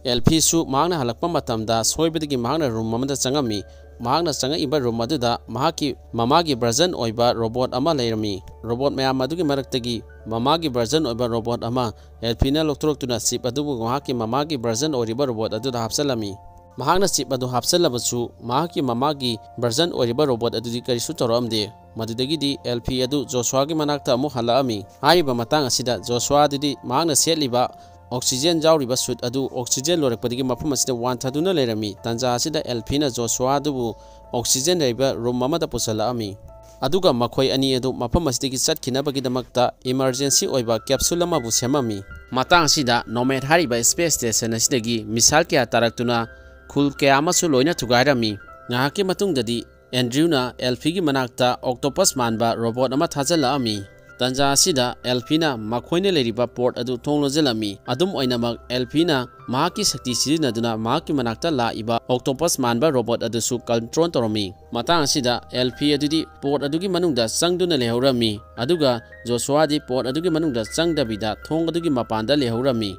ꯑꯦꯜꯐꯤꯁꯨ ꯃꯍꯥꯛꯅ ꯍꯜꯂꯛꯄ ꯃꯇꯝꯗ ꯁꯣꯏꯕꯗꯒꯤ ꯃꯍꯥꯛꯅ ꯔꯨꯝ ꯑꯃꯗ ꯆꯪꯉꯝꯃꯤ꯫ ꯃꯍꯥꯛꯅ ꯆꯪꯉꯛꯏꯕ ꯔꯨꯝ ꯑꯗꯨꯗ ꯃꯍꯥꯛꯀꯤ ꯃꯃꯥꯒꯤ ꯚꯔꯖꯟ ꯑꯣꯏꯕ ꯔꯣꯕꯣꯠ ꯑꯃ ꯂꯩꯔꯝꯃꯤ꯫ ꯔꯣꯕꯣꯠ ꯃꯌꯥꯝ ꯑꯗꯨꯒꯤ ꯃꯔꯛꯇꯒꯤ ꯃꯃꯥꯒꯤ ꯚꯔꯖꯟ ꯑꯣꯏꯕ ꯔꯣꯕꯣꯠ ꯑꯃ ꯑꯦꯜꯐꯤꯅ ꯂꯧꯊꯣꯔꯛꯇꯨꯅ ꯆꯤꯞ ꯑꯗꯨꯕꯨ ꯃꯍꯥꯛꯀꯤ ꯃꯃꯥꯒꯤ ꯚꯔꯖꯟ ꯑꯣꯏꯔꯤꯕ ꯔꯣꯕꯣꯠ ꯑꯗꯨꯗ ꯍꯥꯞꯆꯤꯜꯂꯝꯃꯤ꯫ ꯃꯍꯥꯛꯅ ꯆꯤꯞ ꯑꯗꯨ ꯍꯥꯞꯆꯤꯜꯂꯕꯁꯨ ꯃꯍꯥꯛꯀꯤ ꯃꯃꯥꯒꯤ ꯚꯔꯖꯟ ꯑꯣꯏꯔꯤꯕ ꯔꯣꯕꯣꯠ ꯑꯗꯨꯗꯤ ꯀꯔꯤꯁꯨ ꯇꯧꯔꯛꯑꯝꯗꯦ꯫ ꯃꯗꯨꯗꯒꯤꯗꯤ ꯑꯦꯜꯐꯤ ꯑꯗꯨ ꯖꯣꯁꯨꯋꯥꯒꯤ ꯃꯅꯥꯛꯇ ꯑꯃꯨꯛ ꯍꯜꯂꯛꯑꯝꯃꯤ꯫ ꯍꯥꯏꯔꯤꯕ ꯃꯇꯥꯡ ꯑꯁꯤꯗ ꯖꯣꯁꯨꯋꯥ ꯑꯗꯨꯗꯤ ꯃꯍꯥꯛꯅ ꯁꯦꯠꯂꯤꯕ ꯑꯣꯛꯁꯤꯖꯦꯟ ꯌꯥꯎꯔꯤꯕ ꯁꯨꯠ ꯑꯗꯨ ꯑꯣꯛꯁꯤꯖꯦꯟ ꯂꯣꯏꯔꯛꯄꯗꯒꯤ ꯃꯐꯝ ꯑꯁꯤꯗ ꯋꯥꯟꯊꯗꯨꯅ ꯂꯩꯔꯝꯃꯤ꯫ ꯇꯥꯟꯖꯥ ꯑꯁꯤꯗ ꯑꯦꯜꯐꯤꯅ ꯖꯣꯁꯨꯋꯥ ꯑꯗꯨꯕꯨ ꯑꯣꯛꯁꯤꯖꯦꯟ ꯂꯩꯕ ꯔꯨꯝ ꯑꯃꯗ ꯄꯨꯁꯤꯜꯂꯛꯑꯝꯃꯤ꯫ ꯑꯗꯨꯒ ꯃꯈꯣꯏ ꯑꯅꯤ ꯑꯗꯨ ꯃꯐꯝ ꯑꯁꯤꯗꯒꯤ ꯆꯠꯈꯤꯅꯕꯒꯤꯗꯃꯛꯇ ꯏꯃꯔꯖꯦꯟꯁꯤ ꯑꯣꯏꯕ ꯀꯦꯞꯁꯨꯜ ꯑꯃꯕꯨ ꯁꯦꯝꯃꯝꯃꯤ꯫ ꯃꯇꯥꯡ ꯑꯁꯤꯗ ꯅꯣꯃꯦꯗ ꯍꯥꯏꯔꯤꯕ ꯁ꯭ꯄꯦꯁ ꯁ꯭ꯇꯦꯁꯟ ꯑꯁꯤꯗꯒꯤ ꯃꯤꯁꯥꯏꯜ ꯀꯌꯥ ꯇꯥꯔꯛꯇꯨꯅ ꯈꯨꯜ ꯀꯌꯥ ꯑꯃꯁꯨ ꯂꯣꯏꯅ ꯊꯨꯒꯥꯏꯔꯝꯃꯤ꯫ ꯉꯥꯏꯍꯥꯛꯀꯤ ꯃꯇꯨꯡꯗꯗꯤ ꯑꯦꯟꯗ꯭ꯔꯨꯅ ꯑꯦꯜꯐꯤꯒꯤ ꯃꯅꯥꯛꯇ ꯑꯣꯛꯇꯣꯄꯁ ꯃꯥꯟꯕ ꯔꯣꯕꯣꯠ ꯑꯃ ꯊꯥꯖꯤꯜꯂꯛꯑꯝꯃꯤ꯫ ꯇꯥꯟꯖꯥ ꯑꯁꯤꯗ ꯑꯦꯜꯐꯤꯅ ꯃꯈꯣꯏꯅ ꯂꯩꯔꯤꯕ ꯄꯣꯔꯠ ꯑꯗꯨ ꯊꯣꯡ ꯂꯣꯟꯁꯤꯜꯂꯝꯃꯤ꯫ ꯑꯗꯨꯝ ꯑꯣꯏꯅꯃꯛ, ꯑꯦꯜꯐꯤꯅ ꯃꯍꯥꯛꯀꯤ ꯁꯛꯇꯤ ꯁꯤꯖꯤꯟꯅꯗꯨꯅ ꯃꯍꯥꯛꯀꯤ ꯃꯅꯥꯛꯇ ꯂꯥꯛꯏꯕ ꯑꯣꯛꯇꯣꯄꯁ ꯃꯥꯟꯕ ꯔꯣꯕꯣꯠ ꯑꯗꯨꯁꯨ ꯀꯟꯇ꯭ꯔꯣꯜ ꯇꯧꯔꯝꯃꯤ꯫ ꯃꯇꯥꯡ ꯑꯁꯤꯗ ꯑꯦꯜꯐꯤ ꯑꯗꯨꯗꯤ ꯄꯣꯔꯠ ꯑꯗꯨꯒꯤ ꯃꯅꯨꯡꯗ ꯆꯪꯗꯨꯅ ꯂꯩꯍꯧꯔꯝꯃꯤ, ꯑꯗꯨꯒ ꯖꯣꯁꯨꯋꯥꯗꯤ ꯄꯣꯔꯠ ꯑꯗꯨꯒꯤ ꯃꯅꯨꯡꯗ ꯆꯪꯗꯕꯤꯗ ꯊꯣꯡ ꯑꯗꯨꯒꯤ ꯃꯄꯥꯟꯗ ꯂꯩꯍꯧꯔꯝꯃꯤ꯫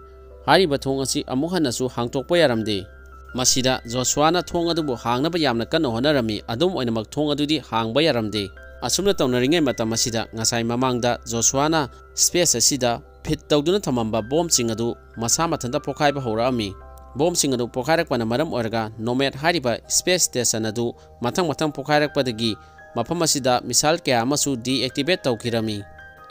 ꯍꯥꯏꯔꯤꯕ ꯊꯣꯡ ꯑꯁꯤ ꯑꯃꯨꯛ ꯍꯟꯅꯁꯨ ꯍꯥꯡꯇꯣꯛꯄ ꯌꯥꯔꯝꯗꯦ꯫ ꯃꯁꯤꯗ ꯖꯣꯁꯨꯋꯥꯅ ꯊꯣꯡ ꯑꯗꯨꯕꯨ ꯍꯥꯡꯅꯕ ꯌꯥꯝꯅ ꯀꯟꯅ ꯍꯣꯠꯅꯔꯝꯃꯤ, ꯑꯗꯨꯝ ꯑꯣꯏꯅꯃꯛ ꯊꯣꯡ ꯑꯗꯨꯗꯤ ꯍꯥꯡꯕ ꯌꯥꯔꯝꯗꯦ꯫ ꯑꯁꯨꯝꯅ ꯇꯧꯅꯔꯤꯉꯩ ꯃꯇꯝ ꯑꯁꯤꯗ ꯉꯁꯥꯏ ꯃꯃꯥꯡꯗ ꯖꯣꯁꯨꯋꯥꯅ space ꯑꯁꯤꯗ feed ꯇꯧꯗꯨꯅ ꯊꯝꯃꯝꯕ bombꯁꯤꯡ ꯑꯗꯨ ꯃꯁꯥ ꯃꯊꯟꯇ ꯄꯣꯈꯥꯏꯕ ꯍꯧꯔꯛꯑꯝꯃꯤ꯫ Bombꯁꯤꯡ ꯑꯗꯨ ꯄꯣꯈꯥꯏꯔꯛꯄꯅ ꯃꯔꯝ ꯑꯣꯏꯔꯒ Nomad ꯍꯥꯏꯔꯤꯕ space station ꯑꯗꯨ ꯃꯊꯪ ꯃꯊꯪ ꯄꯣꯈꯥꯏꯔꯛꯄꯗꯒꯤ ꯃꯐꯝ ꯑꯁꯤꯗ missile ꯀꯌꯥ ꯑꯃꯁꯨ deactivate ꯇꯧꯈꯤꯔꯝꯃꯤ꯫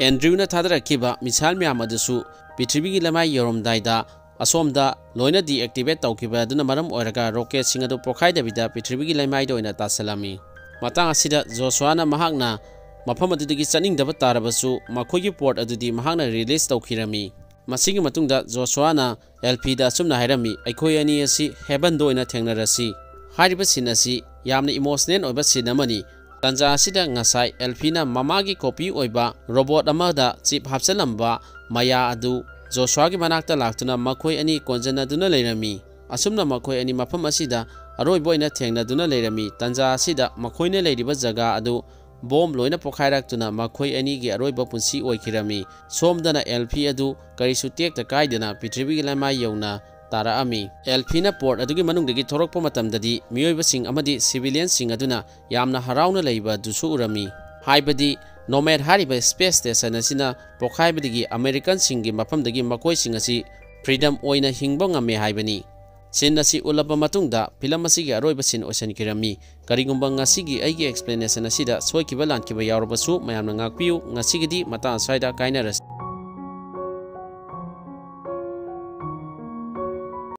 Andrewꯅ ꯊꯥꯗꯔꯛꯈꯤꯕ missile ꯃꯌꯥꯝ ꯑꯗꯨꯁꯨ ꯄ꯭ꯔꯤꯊꯤꯕꯤꯒꯤ ꯂꯩꯃꯥꯏ ꯌꯧꯔꯝꯗꯥꯏꯗ ꯑꯁꯣꯝꯗ ꯂꯣꯏꯅ deactivate ꯇꯧꯈꯤꯕ ꯑꯗꯨꯅ ꯃꯔꯝ ꯑꯣꯏꯔꯒ rocketꯁꯤꯡ ꯑꯗꯨ ꯄꯣꯈꯥꯏꯗꯕꯤꯗ ꯄ꯭ꯔꯤꯊꯤꯕꯤꯒꯤ ꯂꯩꯃꯥꯏꯗ ꯑꯣꯏꯅ ꯇꯥꯁꯤꯜꯂꯝꯃꯤ꯫ ꯃꯇꯥꯡ ꯑꯁꯤꯗ ꯖꯣꯁꯨꯋꯥꯅ ꯃꯍꯥꯛꯅ ꯃꯐꯝ ꯑꯗꯨꯗꯒꯤ ꯆꯠꯅꯤꯡꯗꯕ ꯇꯥꯔꯕꯁꯨ ꯃꯈꯣꯏꯒꯤ port ꯑꯗꯨꯗꯤ ꯃꯍꯥꯛꯅ release ꯇꯧꯈꯤꯔꯝꯃꯤ꯫ ꯃꯁꯤꯒꯤ ꯃꯇꯨꯡꯗ ꯖꯣꯁꯨꯋꯥꯅ ꯑꯦꯜꯐꯤꯗ ꯑꯁꯨꯝꯅ ꯍꯥꯏꯔꯝꯃꯤ, "ꯑꯩꯈꯣꯏ ꯑꯅꯤ ꯑꯁꯤ heavenꯗ ꯑꯣꯏꯅ ꯊꯦꯡꯅꯔꯁꯤ"꯫ ꯍꯥꯏꯔꯤꯕ scene ꯑꯁꯤ ꯌꯥꯝꯅ emotional ꯑꯣꯏꯕ scene ꯑꯃꯅꯤ꯫ ꯇꯥꯟꯖꯥ ꯑꯁꯤꯗ ꯉꯁꯥꯏ ꯑꯦꯜꯐꯤꯅ ꯃꯃꯥꯒꯤ copy ꯑꯣꯏꯕ robot ꯑꯃꯗ chip ꯍꯥꯞꯆꯤꯜꯂꯝꯕ ꯃꯌꯥ ꯑꯗꯨ ꯖꯣꯁꯨꯋꯥꯒꯤ ꯃꯅꯥꯛꯇ ꯂꯥꯛꯇꯨꯅ ꯃꯈꯣꯏ ꯑꯅꯤ ꯀꯣꯟꯖꯟꯅꯗꯨꯅ ꯂꯩꯔꯝꯃꯤ꯫ ꯑꯁꯨꯝꯅ ꯃꯈꯣꯏ ꯑꯅꯤ ꯃꯐꯝ ꯑꯁꯤꯗ ꯑꯔꯣꯏꯕ ꯑꯣꯏꯅ ꯊꯦꯡꯅꯗꯨꯅ ꯂꯩꯔꯝꯃꯤ꯫ ꯇꯥꯟꯖꯥ ꯑꯁꯤꯗ ꯃꯈꯣꯏꯅ ꯂꯩꯔꯤꯕ ꯖꯒꯥ ꯑꯗꯨ bomb ꯂꯣꯏꯅ ꯄꯣꯈꯥꯏꯔꯛꯇꯨꯅ ꯃꯈꯣꯏ ꯑꯅꯤꯒꯤ ꯑꯔꯣꯏꯕ ꯄꯨꯟꯁꯤ ꯑꯣꯏꯈꯤꯔꯝꯃꯤ꯫ ꯁꯣꯝꯗꯅ ꯑꯦꯜꯐꯤ ꯑꯗꯨ ꯀꯔꯤꯁꯨ ꯇꯦꯛꯇ ꯀꯥꯏꯗꯅ ꯄ꯭ꯔꯤꯊꯤꯕꯤꯒꯤ ꯂꯩꯃꯥꯏ ꯌꯧꯅ ꯇꯥꯔꯛꯑꯝꯃꯤ꯫ ꯑꯦꯜꯐꯤꯅ port ꯑꯗꯨꯒꯤ ꯃꯅꯨꯡꯗꯒꯤ ꯊꯣꯔꯛꯄ ꯃꯇꯝꯗꯗꯤ ꯃꯤꯑꯣꯏꯕꯁꯤꯡ ꯑꯃꯗꯤ civilianꯁꯤꯡ ꯑꯗꯨꯅ ꯌꯥꯝꯅ ꯍꯔꯥꯎꯅ ꯂꯩꯕ ꯑꯗꯨꯁꯨ ꯎꯔꯝꯃꯤ꯫ ꯍꯥꯏꯕꯗꯤ Nomad ꯍꯥꯏꯔꯤꯕ space station ꯑꯁꯤꯅ ꯄꯣꯈꯥꯏꯕꯗꯒꯤ Americanꯁꯤꯡꯒꯤ ꯃꯐꯝꯗꯒꯤ ꯃꯈꯣꯏꯁꯤꯡ ꯑꯁꯤ freedom ꯑꯣꯏꯅ ꯍꯤꯡꯕ ꯉꯝꯃꯦ ꯍꯥꯏꯕꯅꯤ꯫ Scene ꯑꯁꯤ ꯎꯠꯂꯕ ꯃꯇꯨꯡꯗ film ꯑꯁꯤꯒꯤ ꯑꯔꯣꯏꯕ scene ꯑꯣꯏꯁꯤꯟꯈꯤꯔꯝꯃꯤ꯫ ꯀꯔꯤꯒꯨꯝꯕ ꯉꯁꯤꯒꯤ ꯑꯩꯒꯤ explanation ꯑꯁꯤꯗ ꯁꯣꯏꯈꯤꯕ ꯂꯥꯟꯈꯤꯕ ꯌꯥꯎꯔꯕꯁꯨ ꯃꯌꯥꯝꯅ ꯉꯥꯛꯄꯤꯌꯨ꯫ ꯉꯁꯤꯒꯤꯗꯤ ꯃꯇꯥꯡ ꯑꯁ꯭ꯋꯥꯏꯗ ꯀꯥꯏꯅꯔꯁꯤ꯫